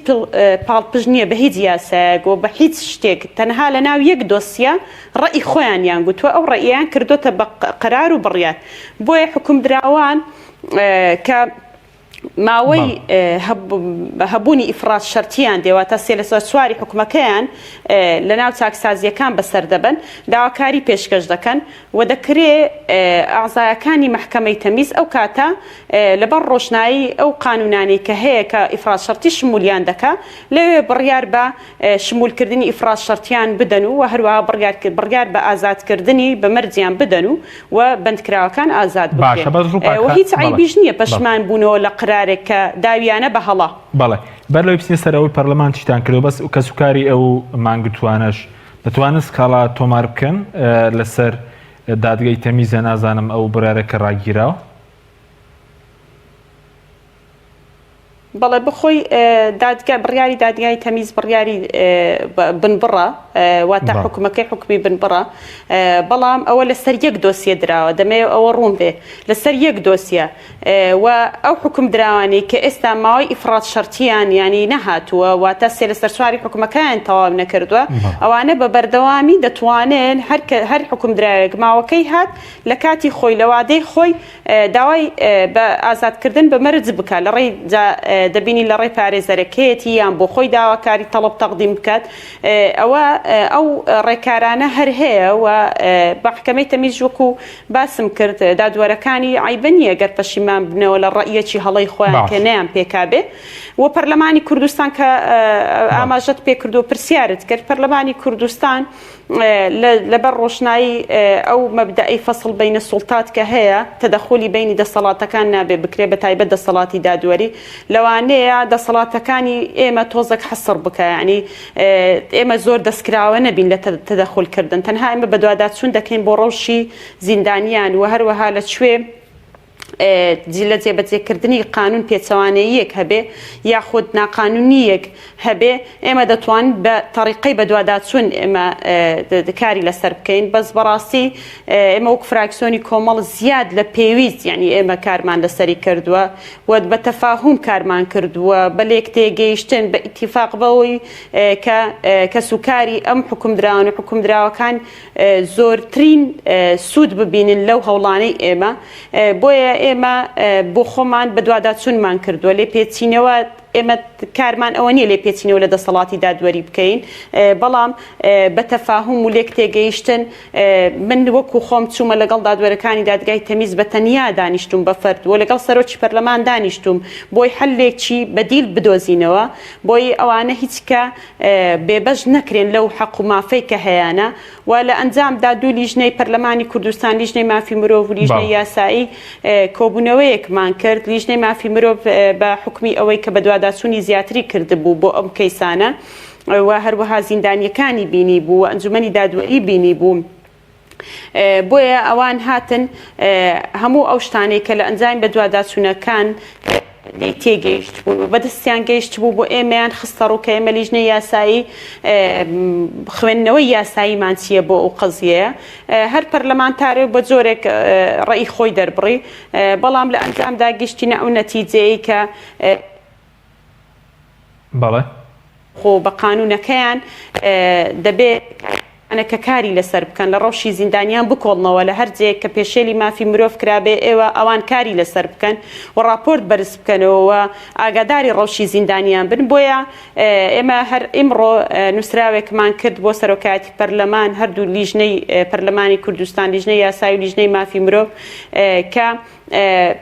پاڵپشت نییە بە هیچ یاسایەک و بە هیچ شتێک تەنها لە ناو یەک دۆسیە ڕەئی خۆیانیان گوتووە ئەو ڕەئیان کردۆتە بە قەرار و بڕیار بۆیە حوکمدراوان کە ماوەی هەبوونی ئیفراج شەرتیان دێ واتە سێ لەسەر چواری حکومەکەیان لەناو چاکسازییەکان بەسەر دەبەن، داواکاری پێشکەش دەکەن و دەکرێ ئەعزایەکانی مەحکەمەی تەمیز ئەو کاتە لەبەر ڕۆشنایی ئەو قانوونانەی کە هەیە کە ئیفراج شەرتی شمولیان دەکا لەوێ بڕیار بە شمولکردنی ئیفراج شەرتیان بدەن و هەروەها بڕیار بە ئازادکردنی بە مەرجیان بدەن و و بەندکراوەکان ئازاد بکرێن باشە بەس ڕووپاک و خان هیچ بەڵێ عەیبیش نییە بەڵێ. پەشمان بوونەوە لە قرارێک کە داویانە بە هەڵە. بەڵێ بەر لەوەی بچینە سەر ئەوەی پەرلەمان چیتان کردووە بەس کەسوکاری ئەو مانگرتووانەش دەتوانن سکاڵا تۆمار بکەن لەسەر دادگەی تەمیزە نازانم ئەو بڕیارە کە ڕاگیراوە؟ بەڵێ بخۆی دادگا بڕیاری دادگای تەمیز بڕیاری بنبڕە واتە حکومەکەی حکومی بنبڕە بەڵام ئەوە لەسەر یەک دۆسیە دراوە دەمەوێت ئەوە ڕوون بێ لەسەر یەک دۆسیە و ئەو حکوم دراوانەی کە ئێستا ماوەی ئیفراد شەرتیان ینی نەهاتووە واتە سێ لەسەر چواری حکومەکەیان تەواو نەکردووە ئەوانە بە بەردەوامی دەتوانن هەر هەر حکوم دراوێک ماوەکەی هات لە کاتی خۆی لە وادەی خۆی داوای بە ئازادکردن بە مەرج بکات لە ڕێی جا دەبینی لە ڕێی پارێزەرەکەیەتی یان بۆ خۆی داواکاری تەڵەب تەقدیم بکات ئەوە ئەو ڕێکارانە هەر هەیە و مەحکەمەی تەمیز وەکو باسم کرد دادوەرەکانی عەیبە نییە گەر پەشیمان بنەوە لە ڕەئیەکی هەڵەی خۆیان کە باش. نەیان پێکابێ و پەرلەمانی کوردستان کە ئاماژەت پێکرد و پرسیارت کرد پەرلەمانی کوردستان لەبەر ڕۆشنایی ئەو مەبدەئەی فەسڵ بەین السوڵتات کە هەیە، تەدەخولی بەینی دەسەڵاتەکان نابێ بکرێ بە تایبەت دەسەڵاتی دادوەری، لەوانەیە دەسەڵاتەکانی ئێمە تۆزەک حەسڕ بکا یانی ئێمە زۆر دەستکراوە نەبین لە تەدەخول کردن تەنها ئێمە بەدواداچوون دەکەین بۆ ڕەوشی زیندانیان و هەروەها لە کوێ لە جێبەجێکردنی قانون پێچەوانەییەک هەبێ یاخود ناقانونییەک هەبێ ئێمە دەتوانین بە تەریقەی بەدواداچوون ئێمە کاری لەسەر بکەین بەس بەڕاستی ئێمە وەک فراکسیۆنی کۆمەڵ زیاد لە پێویست یعنی ئێمە کارمان لەسەری کردووە و بە تەفاهوم کارمان کردووە بە لێکتێگەیشتن بە ئیتیفاق بەوەی کە کەسوکاری ئەم حکومدراوان و حکومدراوەکان زۆرترین سوود ببینن لەو هەوڵانەی ئێمە، بۆیە ئێمە بۆ خۆمان بەدواداچوونمان کردووە، لێپێچینەوە ئێمە کارمان ئەوە نییە لێپێچینەوە لە دەسەڵاتی دادوەری بکەین، بەڵام بە تەفاهوم و لێکتێگەیشتن من وەکو خۆم چوومە لەگەڵ دادوەرەکانی دادگای تەمیز بە تەنیا دانیشتووم بە فەرد و لەگەڵ سەرۆکی پەرلەمان دانیشتووم بۆی حەلێکی بەدیل بدۆزینەوە بۆی ئەوانە هیچ کە بێبەش نەکرێن لەو حەق و مافەی کە هەیانە و لە ئەنجامدا دوو لیژنەی پەرلەمانی کوردستان لیژنەی مافی مرۆڤ و لیژنەی یاسایی کۆبوونەوەیەکمان کرد لیژنەی مافی مرۆڤ بە حوکمی ئەوەی کە بەدواداچوونی زیاتری کردبوو بۆ ئەم کەیسانە و هەروەها زیندانییەکانی بینیبوو و ئەنجومەنی دادوەری بینیبوو. بۆیە ئەوان هاتن هەموو ئەو شتانەی کە لە ئەنجامی بەدواداچوونەکان لێی تێگەیشتبوون و بەدەستیان گەیشتبوو بۆ ئێمەیان خستەڕوو کە ئێمە لیژنەی یاسایی خوێندنەوەی یاساییمان چییە بۆ ئەو قەزیەیە هەر پەرلەمانتارێ بە جۆرێک ڕەئی خۆی دەربڕی بەڵام لە ئەنجامدا گەیشتینە ئەو نەتیجەیەی کە بەڵێ. خۆ بە قانونەکەیان دەبێ کە کاری لەسەر بکەن، لە ڕەوشی زیندانیان بکۆڵنەوە، لە هەر جێیەک کە پێشێلی مافی مرۆڤ کرابێ ئێوە ئەوان کاری لەسەر بکەن و ڕاپۆرت بەرز بکەنەوە و ئاگاداری ڕەوشی زیندانیان بن. بۆیە ئێمە هەر ئیمڕۆ نووسراوێکمان کرد بۆ سەرۆکایەتی پەرلەمان، هەردوو لیژنەی پەرلەمانی کوردستان، لیژنەی یاسایی و لیژنەی مافی مرۆڤ کە.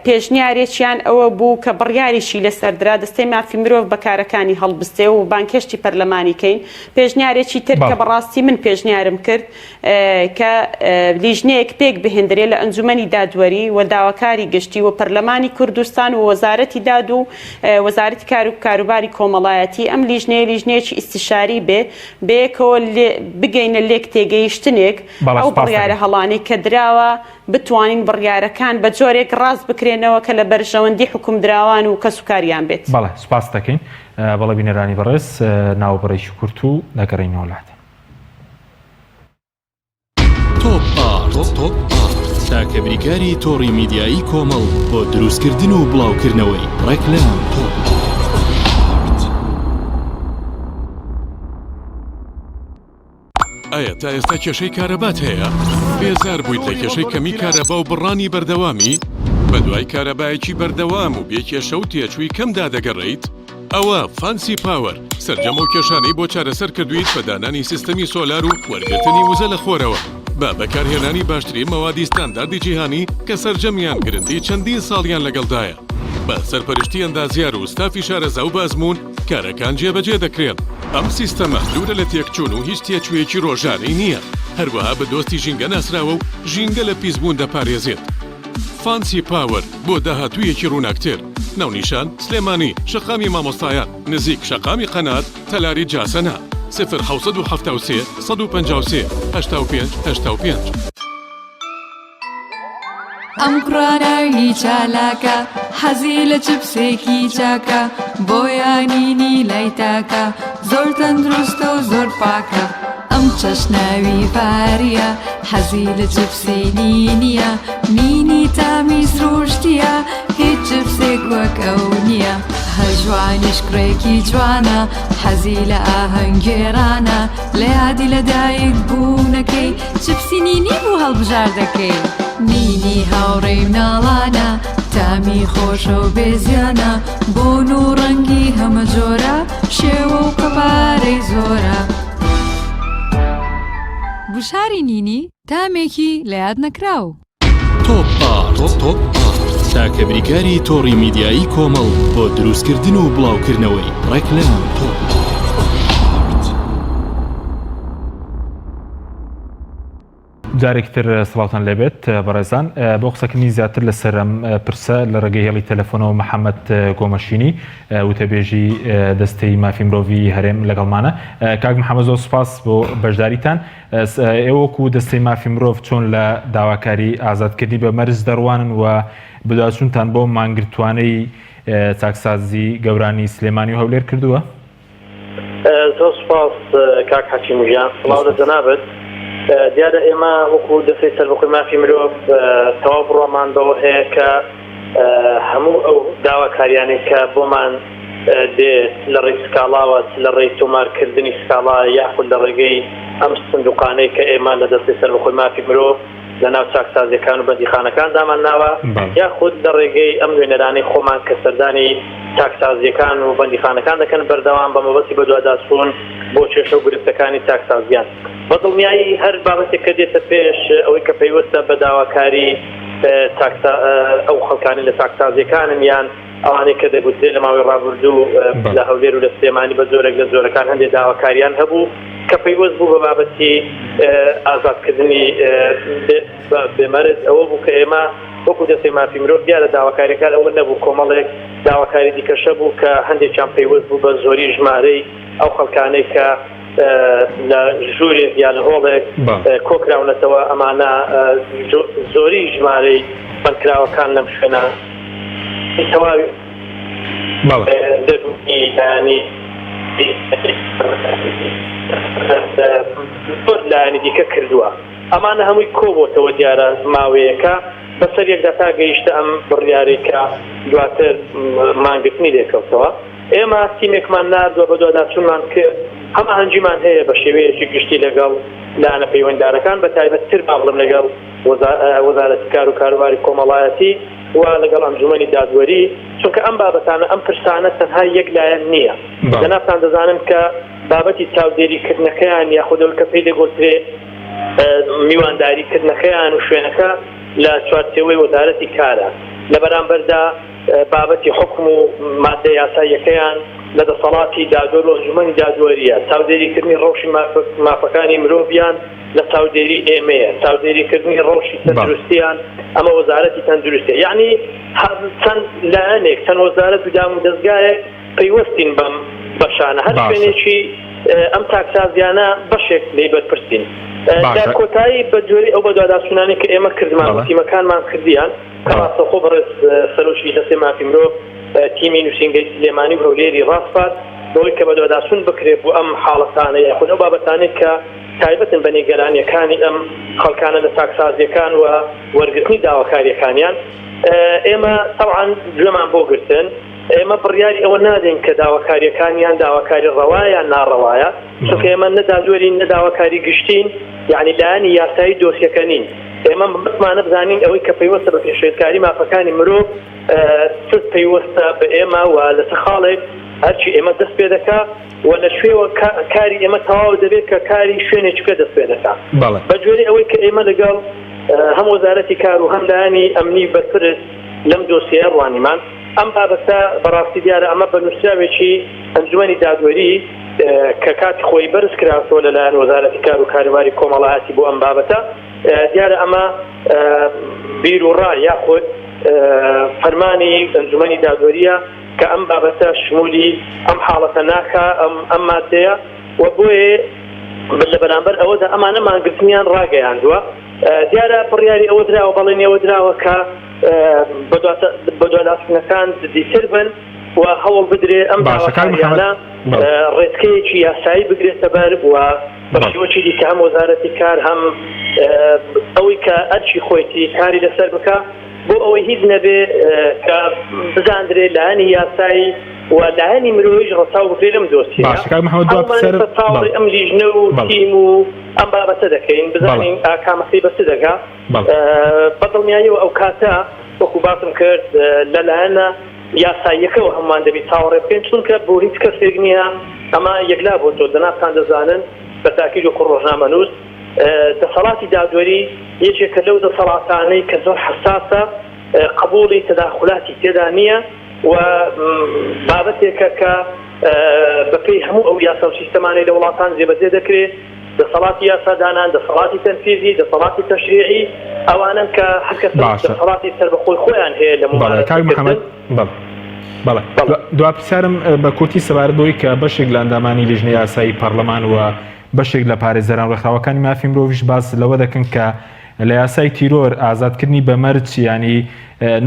پێشنیارێکیان ئەوە بوو کە بڕیاریشی لەسەر درا دەستەی مافی مرۆڤ بە کارەکانی هەڵبستێ و بانگهێشتی پەرلەمانی کەین. پێشنیارێکی تر کە بەڕاستی من پێشنیارم کرد کە لیژنەیەک پێک بهێندرێ لە ئەنجومەنی دادوەری و داواکاری گشتی و پەرلەمانی کوردستان و وەزارەتی داد و وەزارەتی کار و کاروباری کۆمەڵایەتی ئەم لیژنەیە لیژنەیەکی ئیستیشاری بێ بەیەکەوە بگەینە لێک تێگەیشتنێک ئەو بڕیارە هەڵانەی کە دراوە بتوانین بڕیارەکان بە جۆرێک ڕاست بکرێنەوە کە لە بەرژەوەندی حوکمدراوان و کەسوکاریان بێت. بەڵێ سوپاست دەکەین. بەڵێ بینەرانی بەڕێز ناوبڕێکی کورت و دەگەڕێینەوە لاتان. تۆپ ئارت تۆپ ئارت تاکە بریکاری تۆڕی میدیایی کۆمەڵ بۆ دروستکردن و بڵاوکردنەوەی ڕێکلام تۆپ ئارت. ئایا تا ئێستا کێشەی کارەبات هەیە؟ بێزار بوویت لە کێشەی کەمی کارەبا و بڕانی بەردەوامی؟ بەدوای کارەبایەکی بەردەوام و بێ کێشە و تێچووی کەمدا دەگەڕێیت؟ ئەوە فانسی پاوەر سەرجەم ئەو کێشانەی بۆ چارەسەر کردوویت بە دانانی سیستەمی سۆلار و وەرگرتنی وزە لە خۆرەوە بە بەکارهێنانی باشترین مەوادی ستانداردی جیهانی کە سەرجەمیان گرنتی چەندین ساڵیان لەگەڵدایە بە سەرپەرشتی ئەندازیار و ستافی شارەزا و بە ئەزموون کارەکان جێبەجێ دەکرێن. ئەم سیستەمە دوورە لە تێکچوون و هیچ تێچوویەکی ڕۆژانەی نییە، هەروەها بە دۆستی ژینگە ناسراوە و ژینگە لە پیسبوون دەپارێزێت. فانسی پاوەر بۆ داهاتوویەکی ڕووناکتر. ناونیشان، سلێمانی، شەقامی مامۆستایان، نزیک شەقامی قەنات، تەلاری جاسەنە. 0773 153 85 85. ئەم کوڕە ناوی چالاکە حەزی لە چپسێکی چاکە بۆیانینی لای تاکە زۆر تەندروستە و زۆر پاکە ئەم چەشناوی فاریە حەزی لە چپسی نینیە نینی تامی سروشتیە هیچ چپسێک وەک ئەو نییە هەژوانیش کوڕێکی جوانە حەزی لە ئاهەنگێرانە لە یادی لەدایک بوونەکەی چپسی نینی بوو هەڵبژاردەکەی. نینی هاوڕێی مناڵانە تامی خۆشە و بێزیانە بۆن و ڕەنگی هەمە جۆرە شێوە و قەبارەی زۆرە. گوشاری نینی تامێکی لە یاد نەکراو. تۆپ ئارت تۆپ ئارت تاکە بریکاری تۆڕی میدیایی کۆمەڵ بۆ دروستکردن و بڵاوکردنەوەی ڕێکلام تۆپ ئارت. جارێکی تر سڵاوتان لێبێت بەڕێزان بۆ قسەکردنی زیاتر لەسەر ئەم پرسە لە ڕێگەی هێڵی تەلەفۆنەوە محەممەد گۆمەشینی وتەبێژی دەستەی مافی مرۆڤی هەرێم لەگەڵمانە کاک محەممەد زۆر سوپاس بۆ بەشداریتان ئێوە وەکو دەستەی مافی مرۆڤ چۆن لە داواکاری ئازادکردنی بە مەرج دەڕوانن و بەدواداچوونتان بۆ مانگرتوانەی چاکسازی گەورانی سلێمانی و هەولێر کردووە؟ زۆر سوپاس کاک حەکیم گیان سڵاو لە جەنابت دیارە ئێمە وەکو دەستەی سەربەخۆی مافی مرۆڤ تەواو بڕوامان بەوە هەیە کە هەموو ئەو داواکاریانەی کە بۆمان دێت لە ڕێی سکاڵاوە چ لە ڕێی تۆمارکردنی سکاڵا یاخود لە ڕێگەی ئەم سندوقانەی کە ئێمە لە دەستەی سەربەخۆی مافی مرۆڤ لە ناو چاکسازیەکان و بەندیخانەکان دامان ناوە یاخود لە ڕێگەی ئەم نوێنەرانەی خۆمان کە سەردانی چاکسازیەکان و بەندیخانەکان دەکەن بەردەوام بە مەبەستی بەدواداچوون بۆ کێشە و گرفتەکانی چاکسازیان. بە دڵنیایی هەر بابەتێک کە دێتە پێش ئەوەی کە پەیوەستە بە داواکاری چاکسا ئەو خەڵکانی لە چاکسازیەکانن یان ئەوانەی کە دەگوترێت لە ماوەی ڕابردوو لە هەولێر و لە سلێمانی بە جۆرێک لە جۆرەکان هەندێک داواکاریان هەبوو کە پەیوەست بوو بە بابەتی ئازادکردنی بێمەرج ئەوە بوو کە ئێمە وەکو دەستەی مافی مرۆڤ دیارە داواکاریەکان ئەوە نەبوو کۆمەڵێک داواکاری دیکەشە بوو کە هەندێکیان پەیوەست بوو بە زۆری ژمارەی ئەو خەڵکانەی کە لە ژوورێک یا لە هۆڵێک کۆکراونەتەوە ئەمانە زۆری ژمارەی بەندکراوەکان لەم شوێنە تەواوی دەروونی لایەنی زۆر لایەنی دیکە کردووە ئەمانە هەمووی کۆبۆتەوە دیارە ماوەیەکە بەسەر یەکدا تا گەیشتە ئەم بڕیارەی کە دواتر مانگرتنی لێکەوتەوە. ئێمە تیمێکمان نارد و بەدواداچوونمان کرد، هەماهەنگیمان هەیە بە شێوەیەکی گشتی لەگەڵ لایەنە پەیوەندیدارەکان بە تایبەت تر با بڵێم لەگەڵ وەزارەتی کار و کاروباری کۆمەڵایەتی و لەگەڵ ئەنجومەنی دادوەری، چونکە ئەم بابەتانە ئەم پرسانە تەنها یەک لایەن نییە، جەنابتان دەزانن کە بابەتی چاودێری کردنەکەیان یاخود ئەوەی کە پێی دەگۆترێ میوانداری کردنەکەیان و شوێنەکە لە چوارچێوەی وەزارەتی کارە. لە بەرامبەردا بابەتی حوکم و ماددە یاساییەکەیان لە دەسەڵاتی دادوەر و ئەنجومەنی دادوەرییە، چاودێریکردنی ڕەوشی مافەکانی مرۆڤیان لە چاودێری ئێمەیە، چاودێریکردنی ڕەوشی تەندروستیان ئەمە وەزارەتی تەندروستیە، یەعنی چەند لایەنێک، چەند وەزارەت و دامودەزگایەک پەیوەستین بەم بەشانە، هەر شوێنێکی ئەم چاکسازیانە بەشێک لێی بەرپرسین. لە کۆتایی بە گوێرەی ئەو بەدواداچوونانەی کە ئێمە کردمان و تیمەکانمان کردیان، کە ڕاستەوخۆ بەڕێز سەرۆکی دەستەی مافی مرۆڤ تیمی نووسینگەی سلێمانی و هەولێری ڕاسپارد بەوەی کە بەدواداچوون بکرێت بۆ ئەم حاڵەتانە یاخود ئەو بابەتانەی کە تایبەتن بە نیگەرانییەکانی ئەم خەڵکانە لە چاکسازییەکان و وەرگرتنی داواکارییەکانیان. ئێمە تەبعەن گوێمان بۆ گرتن. ئێمە بڕیاری ئەوە نادەین کە داواکارییەکانیان داواکاری ڕەوایە یان ناڕەوایە، چونکە ئێمە نە دادوەرین نە داواکاری گشتین، یەعنی لایەنی یاسایی دۆسیەکە نین. ئێمە مەبەستمانە بزانین ئەوەی کە پەیوەستە بە پێشێلکاری مافەکانی مرۆڤ چ پەیوەستە بە ئێمە و لە چ خاڵێک ئەرکی ئێمە دەست پێ دەکا و لە کوێوە کاری ئێمە تەواو دەبێت کە کاری شوێنێکی کە دەست پێ دەکا. بە گوێرەی ئەوەی کە ئێمە لەگەڵ هەم وەزارەتی کار و هەم لایەنی ئەمنی بەرپرس لەم دۆسیەیە ڕوانیمان، ئەم بابەتە بەڕاستی دیارە ئەمە بە نووسراوێکی ئەنجومەنی دادوەری کە کاتی خۆی بەرز کراوەتەوە لەلایەن وەزارەتی کار و کاروباری کۆمەڵایەتی بۆ ئەم بابەتە دیارە ئەمە بیر و ڕا یاخود فەرمانی ئەنجومەنی دادوەریە کە ئەم بابەتە شمولی ئەم حاڵەتە ناکا ئەم ئەم مادەیە و بۆیە لە بەرامبەر ئەوەدا ئەمانە مانگرتنیان ڕاگەیاندووە دیارە بڕیاری ئەوە دراوە بەڵێنی ئەوە دراوە کە بەدواداچوونەکان جدیتر بن و هەوڵ بدرێ ئەم باشە کاک محەمەد داواکاریانە بەڵێ. ڕێچکەیەکی یاسایی بگرێتە بەر و بە بەڵێ. شێوەکی دیکە هەم وەزارەتی کار هەم ئەوەی کە ئەرکی خۆیتی کاری لەسەر بکا بۆ ئەوەی هیچ نەبێ کە بزاندرێ لایەنی یاسایی و لایەنی مرۆییش ڕەچاو بکرێ لەم دۆسیەیە. باشە کاک محەمەد دوا هەموومان پرسیارم ئێستا بەڵێ چاوەڕێی ئەم لیژنە و بەڵێ. تیم و ئەم بابەتە دەکەین بەڵێ. بزانین ئاکامەکەی بە چ دەگا. بەڵێ. بە دڵنیاییەوە ئەو کاتە وەکو باسم کرد لە لایەنە یاساییەکەوە هەموومان دەبی چاوەڕێ بکەین چونکە بۆ هیچ کەسێک نییە ئەمە یەکلا بۆتەوە جەنابتان دەزانن بە تاکید وەکو ڕۆژنامەنووس دەسەڵاتی دادوەری یەکێکە لەو دەسەڵاتانەی کە زۆر حەساسە قبوڵی تەداخولاتی تێدا نییە و بابەتێکە کە بەپێی هەموو ئەو یاسا و سیستەمانەی لە وڵاتان جێبەجێ دەکرێت دەسەڵاتی یاسادانان، دەسەڵاتی تەنفیزی، دەسەڵاتی تەشریعی، ئەوانەن کە هەر کەسە باشە. دەسەڵاتی سەربەخۆی خۆیان هەیە لە بەڵێ کاک مومارەسەکردن. محەمەد بەڵێ بەڵێ بەڵێ. دوا دوا پرسیارم بە کورتی سەبارەت بەوەی کە بەشێک لە ئەندامانی لیژنەی یاسایی پەڕلەمان و بەشێک لە پارێزەران و ڕێکخراوەکانی مافی مرۆڤیش باس لەوە دەکەن کە لە یاسای تیرۆر ئازادکردنی بە مەرج یانی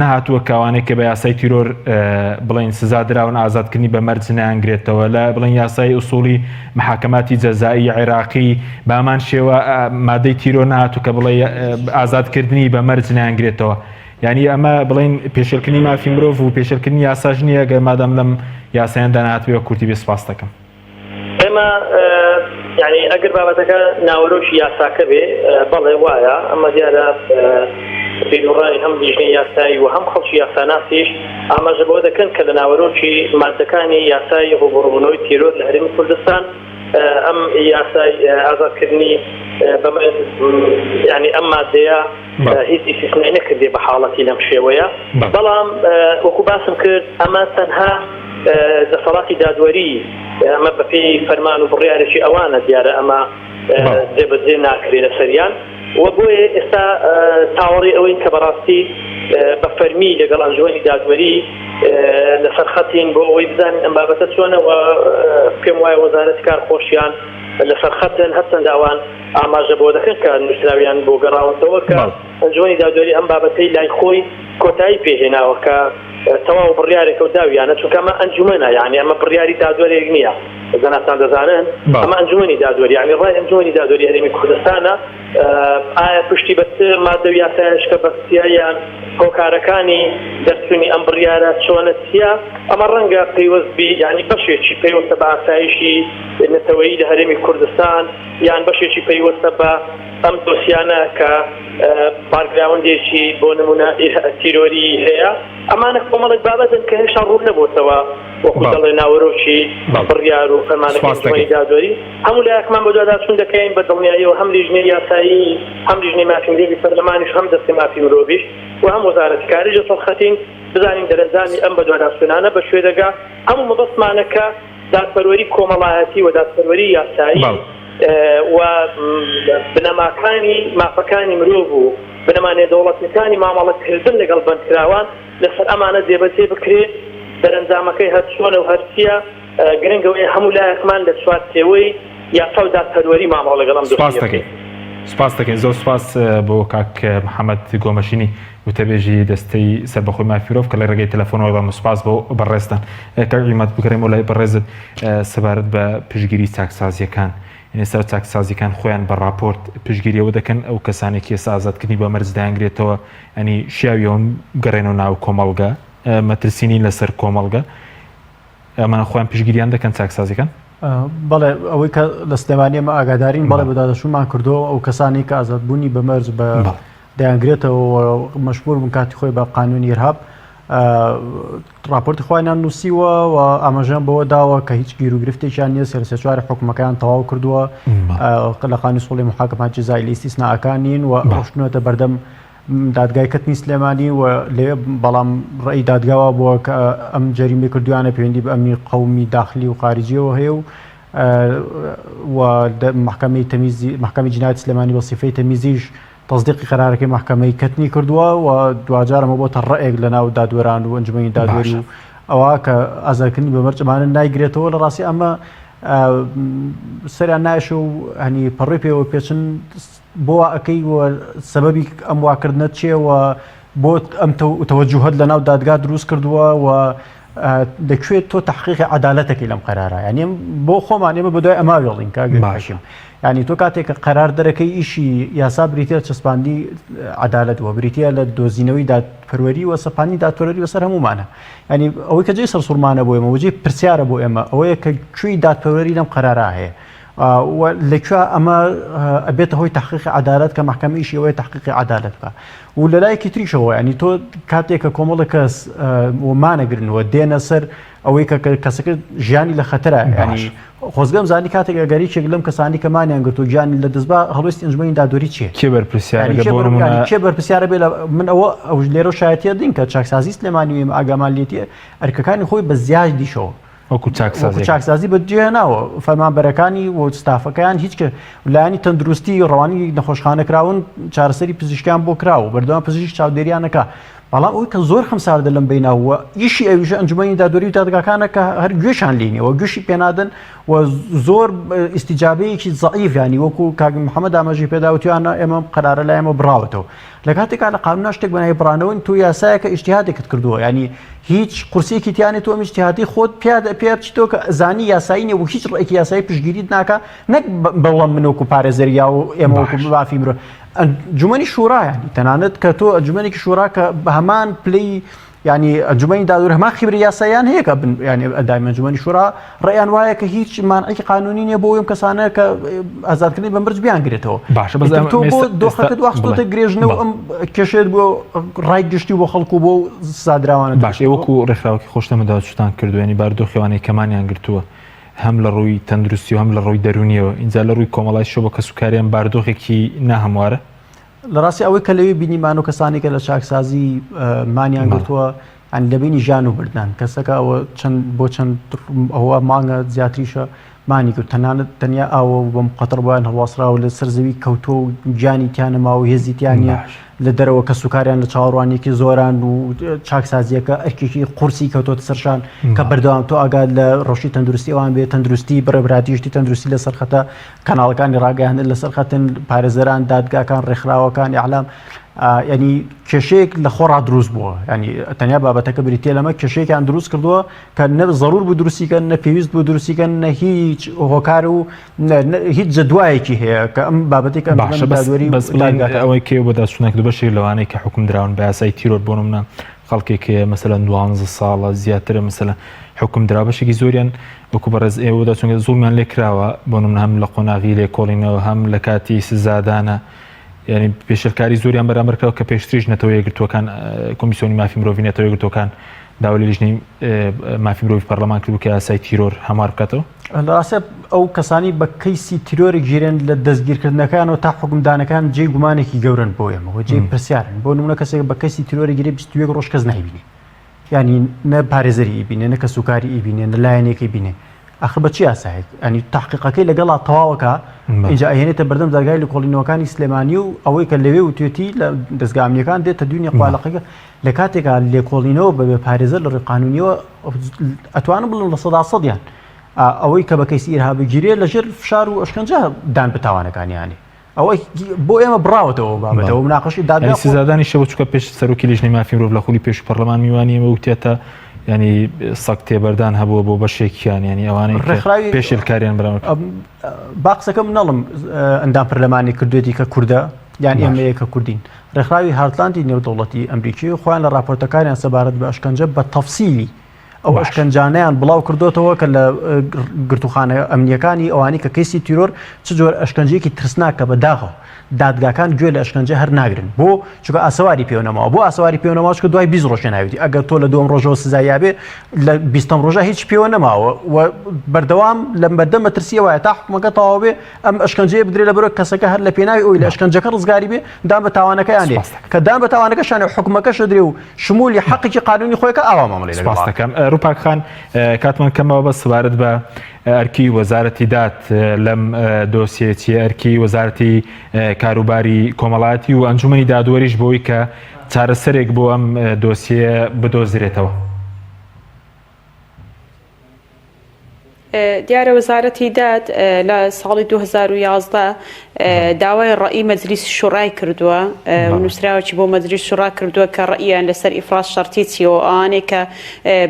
نەهاتووە کە ئەوانەی کە بە یاسای تیرۆر بڵێن سزا دراون ئازادکردنی بە مەرج نانگرێتەوە لە بڵێن یاسای ئوسوڵی محاکماتی جەزایی عێراقی بامان شێوە مادەی تیرۆر نهاتوو کە بڵێ ئازادکردنی بە مەرج نانگرێتەوە یعنی ئەمە بڵێن پێشێلکردنی مافی مرۆڤ و پێشێلکردنی یاساش نییە گەر مادام لەم یاسایاندا نهاتووە کورتی بێ سپاس دەکەم. ئێمە یانی ئەگەر بابەتەکە ناوەرۆکی یاساکە بێ بەڵێ وایە ئەمە دیارە بیروڕای هەم لیژنەی یاسایی و هەم خەڵکی یاساناسیش ئاماژە بەوە دەکەن کە لە ناوەرۆکی مادەکانی یاسای ڕووبەڕووبوونەوەی تیرۆر لە هەرێمی کوردستان ئەم یاسای ئازادکردنی ینی ئەم مادەیە هیچ ئیسیسنای نەکردێ بە حاڵەتی لەم شێوەیە بەڵام وەکو باسم کرد ئەمە تەنها دەسەڵاتی دادوەری ئەمە بەپێی فەرمان و بڕیارێکی ئەوانە دیارە ئەمە جێبەجێ ناکرێ لەسەریان و بۆیە ئێستا چاوەڕێی ئەوەین کە بەڕاستی بە فەرمی لەگەڵ ئەنجومەنی دادوەری لەسەر خەتین بۆ ئەوەی بزانین ئەم بابەتە چۆنە و پێم وایە وەزارەتی کار خۆشیان لەسەر خەتن هەرچەندە ئەوان ئاماژە بۆ دەکەن کە نووسراویان بۆ گەڕاوەتەوە کە ئەنجومەنی دادوەری ئەم بابەتەی لای خۆی کۆتایی پێهێناوە کە تەواو بڕیارێکە و داویانە چونکە ئەمە ئەنجومەنە یعنی ئەمە بڕیاری دادوەرێک نییە جەنابتان دەزانن ئەمە ئەنجومەنی دادوەری یعنی ڕای ئەنجومەنی دادوەری هەرێمی کوردستانە ئایا پشتی بە چ مادە و یاسایەشکە بەستیە یان هۆکارەکانی دەرچوونی ئەم بڕیارە چۆنە چییە ئەمە ڕەنگە پەیوەست بی یعنی بەشێکی پەیوەستە بە ئاسایشی نەتەوەیی لە هەرێمی کوردستان یان بەشێکی پەیوەستە بە ئەم دۆسیانە کە بارگراوندێکی بۆ نمونە تیرۆری هەیە ئەمانە کۆمەڵێک بابەتن کە هێشتا ڕوون نەبووتەوە. وەکو دەڵێ ناوەرۆکی بڕیار و فەرمانەکەی ئەنجومەنی دادوەری هەموو لایەکمان بەدواداچوون دەکەین بە دڵنیاییەوە هەم لیژنەی یاسایی هەم لیژنەی مافی مرۆڤی پەرلەمانیش هەم دەستەی مافی مرۆڤیش و هەم وەزارەتی کاریش لەسەر خەتین بزانین دەرەنجامی ئەم بەدواداچوونانە بە کوێ دەگا هەموو مەبەستمانە کە دادپەروەری کۆمەڵایەتی و دادپەروەری یاسایی و بنەماکانی مافەکانی مرۆڤ و بنەما نێودەوڵەتیەکانی مامەڵەکردن لەگەڵ بەندکراوان لەسەر ئەمانە جێبەجێ بکرێ، دەرەنجامەکەی هەر چۆنە و هەر چییە، گرنگ ئەوەیە هەموو لایەکمان لە چوارچێوەی یاسا و دادپەروەری مامەڵە لەگەڵ ئەم سوپاس دۆسییە دەکەین بکەین. سوپاس دەکەین زۆر سوپاس بۆ کاک محەمەد گۆمەشینی وتەبێژی دەستەی سەربەخۆی مافی مرۆڤ کە لە ڕێگەی تەلەفۆنەوە بەم سوپاس بۆ بەڕێزتان کاک عیماد بگەڕێمەوە لای بەڕێزت سەبارەت بە پشتگیری چاکسازییەکان ئێستا چاکسازیەکان خۆیان بە ڕاپۆرت پشتگیری ئەوە دەکەن ئەو کەسانێک ئێستا ئازادکردنی بە مەرج دەیانگرێتەوە ئەنی شیاوی ئەوەن بگەڕێنەوە ناو کۆمەڵگە مەترسی نین لەسەر کۆمەڵگە ئەمانە خۆیان پشتگیریان دەکەن چاکسازیەکان؟ بەڵێ ئەوەی کە لە سلێمانی ئێمە ئاگادارین بەڵێ بەدادەچوونمان کردووە ئەو کەسانی کە ئازادبوونی بە مەرج بە دەیانگرێتەوە مەشبور بوون کاتی خۆی بە قانونی ئیرهاب ڕاپۆرتی خۆیانیان نووسیوە و ئاماژەیان بەوە داوە کە هیچ گیروگرفتێکیان نییە سێ چوار حکومەکەیان تەواو کردووە لە قانونی سوڵی محاکمات جزای لە ئیستیسناءەکان نین و ڕۆشتنەتە بەردەم دادگای کەتنی سلێمانی و لەوێ بەڵام ڕێی دادگاوە بووە کە ئەم جەریمەی کردویانە پەیوەندی بە ئەمنی قەومی داخلی و خارجیەوە هەیە و و محکمەی تەمیزی محکمەی جنایەتی سلێمانی بە سیفەی تەمیزیش تەسدیقی قەرارەکەی مەحکەمەی کەتنی کردووە و دواجار ئەمە بۆتە ڕەئێک لە ناو دادوەران و ئەنجومەنی دادوەری و ئەوە کە ئازادکردنی بە مەرج ئەمانە نایگرێتەوە لە ڕاستی ئەمە سەریان نایشە و هەنی پەڕی پێوە پێچن بۆ ئەەکەی و سەبەبی ئەم واکردنە چێ و بۆ ئەم تەوەجوهت لە ناو دادگا دروست کردووە و لەکوێ تۆ تحقیقی عدالەتەکەی لەم قەرارە یعنی بۆ خۆمان ئێمە بەدوای ئەما وێڵین کاک باشم ینی تۆ کاتێک کە قەرار دەرەکەی ئیشی یاسا بریتە چەسپاندی عدالەت وە بریتە لە دۆزینەوەی دادپەروەری و سەپانی دادپەروەری بەسەر هەمومانە ینی ئەوەی کە جێی سەرسوڕمانە بۆ ئێمە وجێ پرسیارە بۆ ئێمە ئەوەیە کە کوێی دادپەروەری لەم قەرارا هەیە و لەکوێ ئەمە ئەبێتە هۆی تحقیقی عدالەت کە محکمە ئیشی ئەوەیە تحقیقی عدالەت بکە و لە لایەکی تریشەوە ینی تۆ کاتێک کە کۆمەڵە کەس مانەگرن و دێنە سەر ئەوەی کە کەسەکە ژیانی لە خەتەرە ینی خۆزگەم زانی کاتێک ئەگەر یەکێک لەم کەسانی کە مانیان گرتو گیانی لە دەستبا هەڵوێستی ئەنجومەنی دادوەری چییە؟ کێ بەرپرسیارە بۆ نمونە کێ بەرپرسیارە بێ لە من ئەوە ئەو لێرە شایەتیە دین کە چاکسازی سلێمانی و ئێمە ئاگامان لێتیە ئەرکەکانی خۆی بە زیادیشەوە وەکو چاکسازی چاکسازی بە جێناوە فەرمانبەرەکانی و ستافەکەیان هیچ کە لایەنی تەندروستی ڕەوانی نەخۆشخانە کراون چارەسەری پزیشکیان بۆ کراوە بەردەوام پزیشک چاودێریانەکە بەڵام ئەوەی کە زۆر خەمساردە لەم بیناوە ئیشی ئەویشە ئەنجومەنی دادوەری و دادگاکانە کە هەر گوێشان لینەوە گوشی پێنادەن و زۆر ئیسیجابەیەکی زەعیف ینی وەکو کاک محەممەد ئاماژەی پێداوتیانە ئێمە قەرارە لای ئێمە بڕاوەتەوە لە کاتێکا لە قانونا شتێک بەناوی بڕانەوەن تۆ یاسایەکە ئیجتیهادێکت کردووە ینی هیچ قورسێکی تیانێت تۆ ئەم ئیجتیهادی خۆت پیادە پێ بچیتەوە کە زانی یاسایی نیە و هیچ ڕێکی یاسایی پشتگیریت ناکا نەک بەڵام من وەکو پارێزەر یا و ئێمە وەکو مافی مرۆ ئەنجومەنی شورا ینی تەنانەت کە تۆ ئەنجومەنێکی شورا کە بە هەمان پلەی ینی ئەنجومەنی دادوەر هەمان خیبری یاساییان هەیە کە بن ینی ئەندامی ئەنجومەنی شورا ڕێیان وایە کە هیچ مانعێکی قانونی نییە بۆ ئەم کەسانە کە ئازادکردنی بە مەرج بیانگرێتەوە باشە بەس ئیتر تۆ بۆ دۆخەکە دواخستۆتە گرێژنە و ئەم کێشەیەت بۆ ڕای گشتی و بۆ خەڵک و بۆ سزادراوانە باش ئێوە وەکو ڕێکخراوەکی خۆشتان بەدواداچووتان کردووە یانی بارودۆخی ئەوانەی کەمانیان گرتووە هەم لە ڕووی تەندروستی و هەم لە ڕووی دەروونیەوە ئینجا لە ڕووی کۆمەڵایشەوە بۆ کەسوکاریان بارودۆخێکی ناهەموارە لە ڕاستی ئەوەی کە لەوێ بینیمان و کەسانی کە لە چاکسازی مانیان گرتووە ئەن لە بینی ژیان و بردان کەسەکە ئەوە چەند بۆ چەند ئەوە مانگە زیاتریشە مانی کرد تەنانەت تەنیا ئاوە و بەم قەتڕ بۆیان هەڵواسراوە لە سەر زەوی کەوتووە و گیانی تیانەما و هێزی تیانە لە دەرەوە کە سوکاریان لە چاوەڕوانیەکی زۆران و چاکسازیەکە ئەرکێکی قورسی کەوتۆتە سەرشان کە بەردەوام تۆ ئاگات لە ڕەوشی تەندروستی ئەوان بێ تەندروستی بەڕێوەبەرایەتی تەندروستی لەسەر خەتە کەناڵەکانی ڕاگەیاندن لەسەر خەتن پارێزەران دادگاکان ڕێکخراوەکان ئیعلام ینی کێشەیەک لە خۆڕا دروست بووە ینی تەنیا بابەتەکە بریتە لەمە کێشەیەکیان دروست کردووە کە نە زەرور بوو دروستیکەن نە پێویست بوو دروستیکەن نە هیچ هۆکار و هیچ جەدوایەکی هەیە کە ئەم بابەتێک ئەم باشە بەس ئەوەی کێ بۆ داچوونەک دو بەشێک لەوانەیە کە حکوم دراون بە یاسای تیرۆر بۆ نمونە خەڵکێک هەیە مەسەلەن دوانزە ساڵە زیاترە مەسەلەن حوکم درا بەشێکی زۆریان وەکو بەڕێز ئێوە دا چونکە زوڵمیان لێ کراوە بۆ نمونە هەم لە قۆناغی لێکۆڵینەوە هەم لە کاتی سزادانە یعنی پێشلکاری زۆریان بەرامبەر کراوە کە پێشتریش نەتەوە یەکگرتووەکان کۆمیسیۆنی مافی مرۆڤی نەتەوە یەکگرتووەکان. داوای لە لیژنەی مافی مرۆڤی پەرلەمان کردبوو کە یاسای تیرۆر هەموار بکاتەوە؟ لە ڕاستیا ئەو کەسانی بە کەیسی تیرۆری گیرێن لە دەستگیرکردنەکانەوە تا حوکمدانەکان جێی گومانێکی گەورەن بۆ ئێمە و جێی پرسیارن بۆ نمونە کەسێک بە کەیسی تیرۆری گیرێ 21 ڕۆژ کەس نایبینێ یانی نە پارێزەری ئیبینێ نە کەسوکاری ئیبینێ نە لایەنێکی بینێ ئەخر بە چی یاسایەک ئەنی تحقیقەکەی لەگەڵا تەواوەکە اینجا ئەهێنێتە بەردەم دەرگای لێکۆڵینەوەکانی سلێمانی و ئەوەی کە لەوێ وتێتی لە دەزگا ئەمنیەکان دێتە دوینی قوالەقەکە لە کاتێکا لێکۆڵینەوە بەبێ پارێزەر لە ڕووی قانونیەوە ئەتوانم بڵێم لە سەدا سەدیان ئەوەی کە بە کەیسی ئیرهاب بگیرێ لەژێر فشار و ئەشکەنجە دان بە تاوانەکانیانی ئەوە بۆ ئێمە بڕاوەتەوە بابەتەوە مناقەشی دادگا سزادانی شەوە چکە پێش سەرۆکی لیژنەی مافی مرۆڤ لە خولی پێش پەرلەمان میوانی ئێمە وتێتە ینی سەگ تێبەردان هەبووە بۆ بەشێکیان ینی ئەوانەی ڕێکخراوی پێشێلکاریان بەرامبەر با قسەکەم نەڵم ئەندام پەرلەمانی کردوێتی کە کوردە یان ئێمەیە کە کوردین ڕێکخراوی هارتلاندی نێودەوڵەتی ئەمریکی خۆیان لە ڕاپۆرتەکانیان سەبارەت بە ئەشکەنجە بە تەفسیلی ئەو ئەشکەنجانەیان بڵاو کردوتەوە کە لە گرتوخانە ئەمنیەکانی ئەوانی کە کەیسی تیرۆر چ جۆر ئەشکەنجەیەکی ترسناکە بە داخەوە دادگاکان گوێ لە ئەشکەنجە هەر ناگرن بۆ چونکە ئاسەواری پێوە نەماوە بۆ ئاسەواری پێوە نەماوە چونکە دوای 20 ڕۆژ ناویتی ئەگەر تۆ لە دووەم ڕۆژەوە سزای یابێ لە بیستەم ڕۆژە هیچ پێوە نەماوە و بەردەوام لە بەردەم مەترسیەوە تا حکومەکە تەواو بێ ئەم ئەشکەنجەیە بدرێ لە بەرەو کەسەکە هەر لە پێناوی ئەوی لە ئەشکەنجەکە ڕزگاری بێ دان بە تاوانەکەیان دێ کە دان بە تاوانەکەشان و حکومەکەش درێ و شمولی حەقێکی قانونی خۆیکە ئاوا مامەڵەی لەگەڵ سپاس دەکەم ڕوپاک خان کاتمان کەمەوە بەس سەبارەت بە ئەرکی وەزارەتی داد لەم دۆسیە چیە ئەرکی وەزارەتی کاروباری کۆمەڵایەتی و ئەنجومەنی دادوەریش بۆی کە چارەسەرێک بۆ ئەم دۆسیە بدۆزرێتەوە. دیارە وەزارەتی داد لە ساڵی 2011 داوای ڕەئی مەجلیسی شوڕای کردووە و نووسراوەکی بۆ مەجلیس شوڕا کردووە کە ڕەئیان لەسەر ئیفراز شەرتی چییە و ئەوانەی کە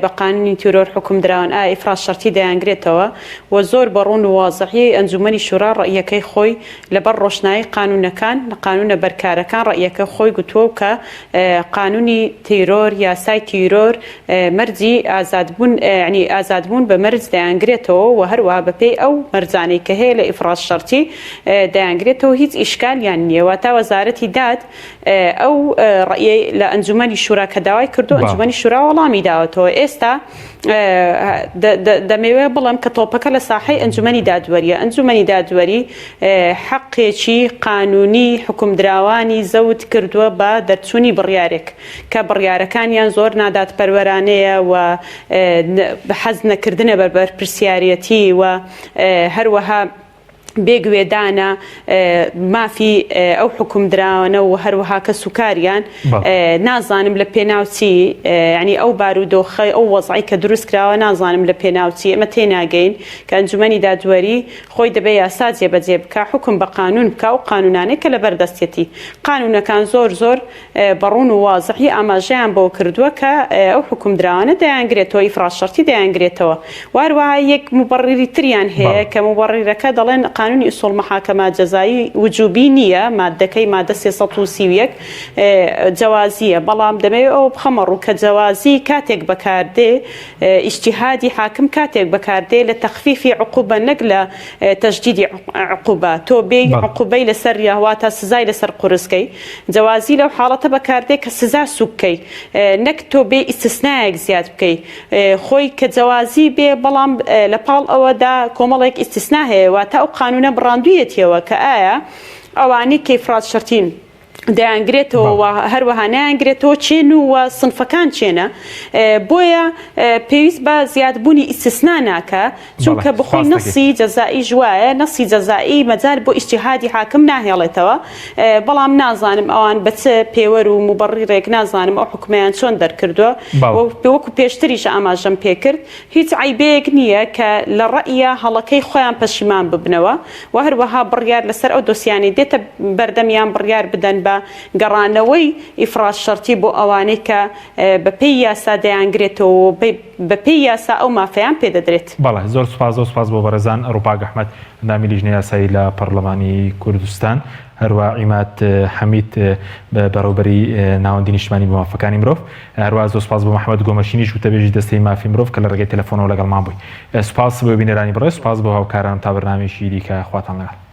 بە قانونی تیرۆر حوکم دراون ئایا ئیفراز شەرتی دەیانگرێتەوە و زۆر بە ڕوون و وازحی ئەنجومەنی شورا ڕەئیەکەی خۆی لەبەر ڕۆشنایی قانونەکان قانونە بەرکارەکان ڕەئیەکە خۆی گوتووە و کە قانونی تیرۆر یاسای تیرۆر مەرجی ئازادبوون یانی ئازادبوون بە مەرج دەیانگرێتەوە و هەروەها بەپێی ئەو مەرجانەی کە هەیە لە ئیفراز شەرتی دەیانگرێتەوە هیچ ئیشکالیان نییە واتا وەزارەتی داد ئەو ڕەئیەی لە ئەنجومەنی شورا کە داوای کردو ئەنجومەنی شورا وەڵامی داوەتەوە ئێستا دەمەوێ بڵێم کە تۆپەکە لە ساحەی ئەنجومەنی دادوەریە ئەنجومەنی دادوەری حەقێکی قانونی حکومدراوانی زەوت کردووە بە دەرچوونی بڕیارێک کە بڕیارەکانیان زۆر نادادپەروەرانەیە و حەز نەکردنە بە بەرپرسیارەتی و هەروەها بێ گوێدانە مافی ئەو حوکمدراوانە و هەروەها کەسوکاریان نازانم لە پێناو چی یانی ئەو بارودۆخە ئەو وەزعەی کە دروست کراوە نازانم لە پێناو چی ئێمە تێناگەین کە ئەنجومەنی دادوەری خۆی دەبێ یاسا جێبەجێ بکا حوکم بە قانون بکا ئەو قانونانەی کە لەبەر دەستیەتی قانونەکان زۆر زۆر بە ڕوون و وازحی ئاماژەیان بەوە کردووە کە ئەو حوکمدراوانە دەیانگرێتەوە، ئیفراز شەرتی دەیانگرێتەوە و هەروەها یەک موبەڕیری تریان هەیە کە موبەڕیرەکە دەڵێن قانونی ئوسوڵ محاکەمە جەزایی وجوبی نییە، ماددەکەی مادە 331 جەوازییە، بەڵام دەمەوێ ئەوە بخەمە ڕوو کە جەوازی کاتێک بەکاردێ ئیجتیهادی حاکم کاتێک بەکاردێ لە تەخفیفی عقوبە نەک لە تەشدیدی عقوبە، تۆ بێی عقوبەی لەسەر واتە سزای لەسەر قورس کەی. جەوازی لەو حاڵەتە بەکاردێ کە سزا سوک کەی نەک تۆ بێی ئیستسنایەک زیاد بکەی خۆی کە جەوازی بێ بەڵام لە پاڵ ئەوەدا کۆمەڵێک ئیستسنا هەیە واتە ئەو قانونە بڕاندویەتیەوە کە ئایا ئەوانەی کە ئیفراد شەرتین دەیانگرێتەوە و هەروەها نایانگرێتەوە چێن و سنفەکان چێنە بۆیە پێویست بە زیادبوونی ئیستسنا ناکا چونکە بەخۆی نەسی جەزائیش وایە، نەسی جەزائی مەجال بۆ ئیجتیهادی حاکم ناهێڵێتەوە، بەڵام نازانم ئەوان بە چ پێوەر و موبەڕیڕێک نازانم ئەو حوکمەیان چۆن دەرکردووە و وەکو پێشتریش ئاماژەم پێکرد هیچ عەیبەیەک نییە کە لە ڕەئیە هەڵەکەی خۆیان پەشیمان ببنەوە و هەروەها بڕیار لەسەر ئەو دۆسیانەی دێتە بەردەمیان بڕیار بدەن بە گەڕانەوەی ئیفراز شەرتی بۆ ئەوانەی کە بەپێی یاسا دەیانگرێتەوە و بەپێی یاسا ئەو مافەیان پێدەدرێت. بەڵێ زۆر سوپاس زۆر سوپاس بۆ بەڕێزان ڕوپاک ئەحمەد ئەندامی لیژنەی یاسایی لە پەڕلەمانی کوردستان هەروا عیماد حەمید بەڕێوبەری ناوەندی نیشتمانی بۆ مافەکانی مرۆڤ هەروا زۆر سوپاس بۆ محەمەد گۆمەشینیش وتەبێژی دەستەی مافی مرۆڤ کە لە ڕێگەی تەلەفۆنەوە لەگەڵمان بووی سوپاس بۆ بینەرانی بەڕێز سوپاس بۆ هاوکارانم تا بەرنامەیەکی دیکە خواتان لەگەڵ.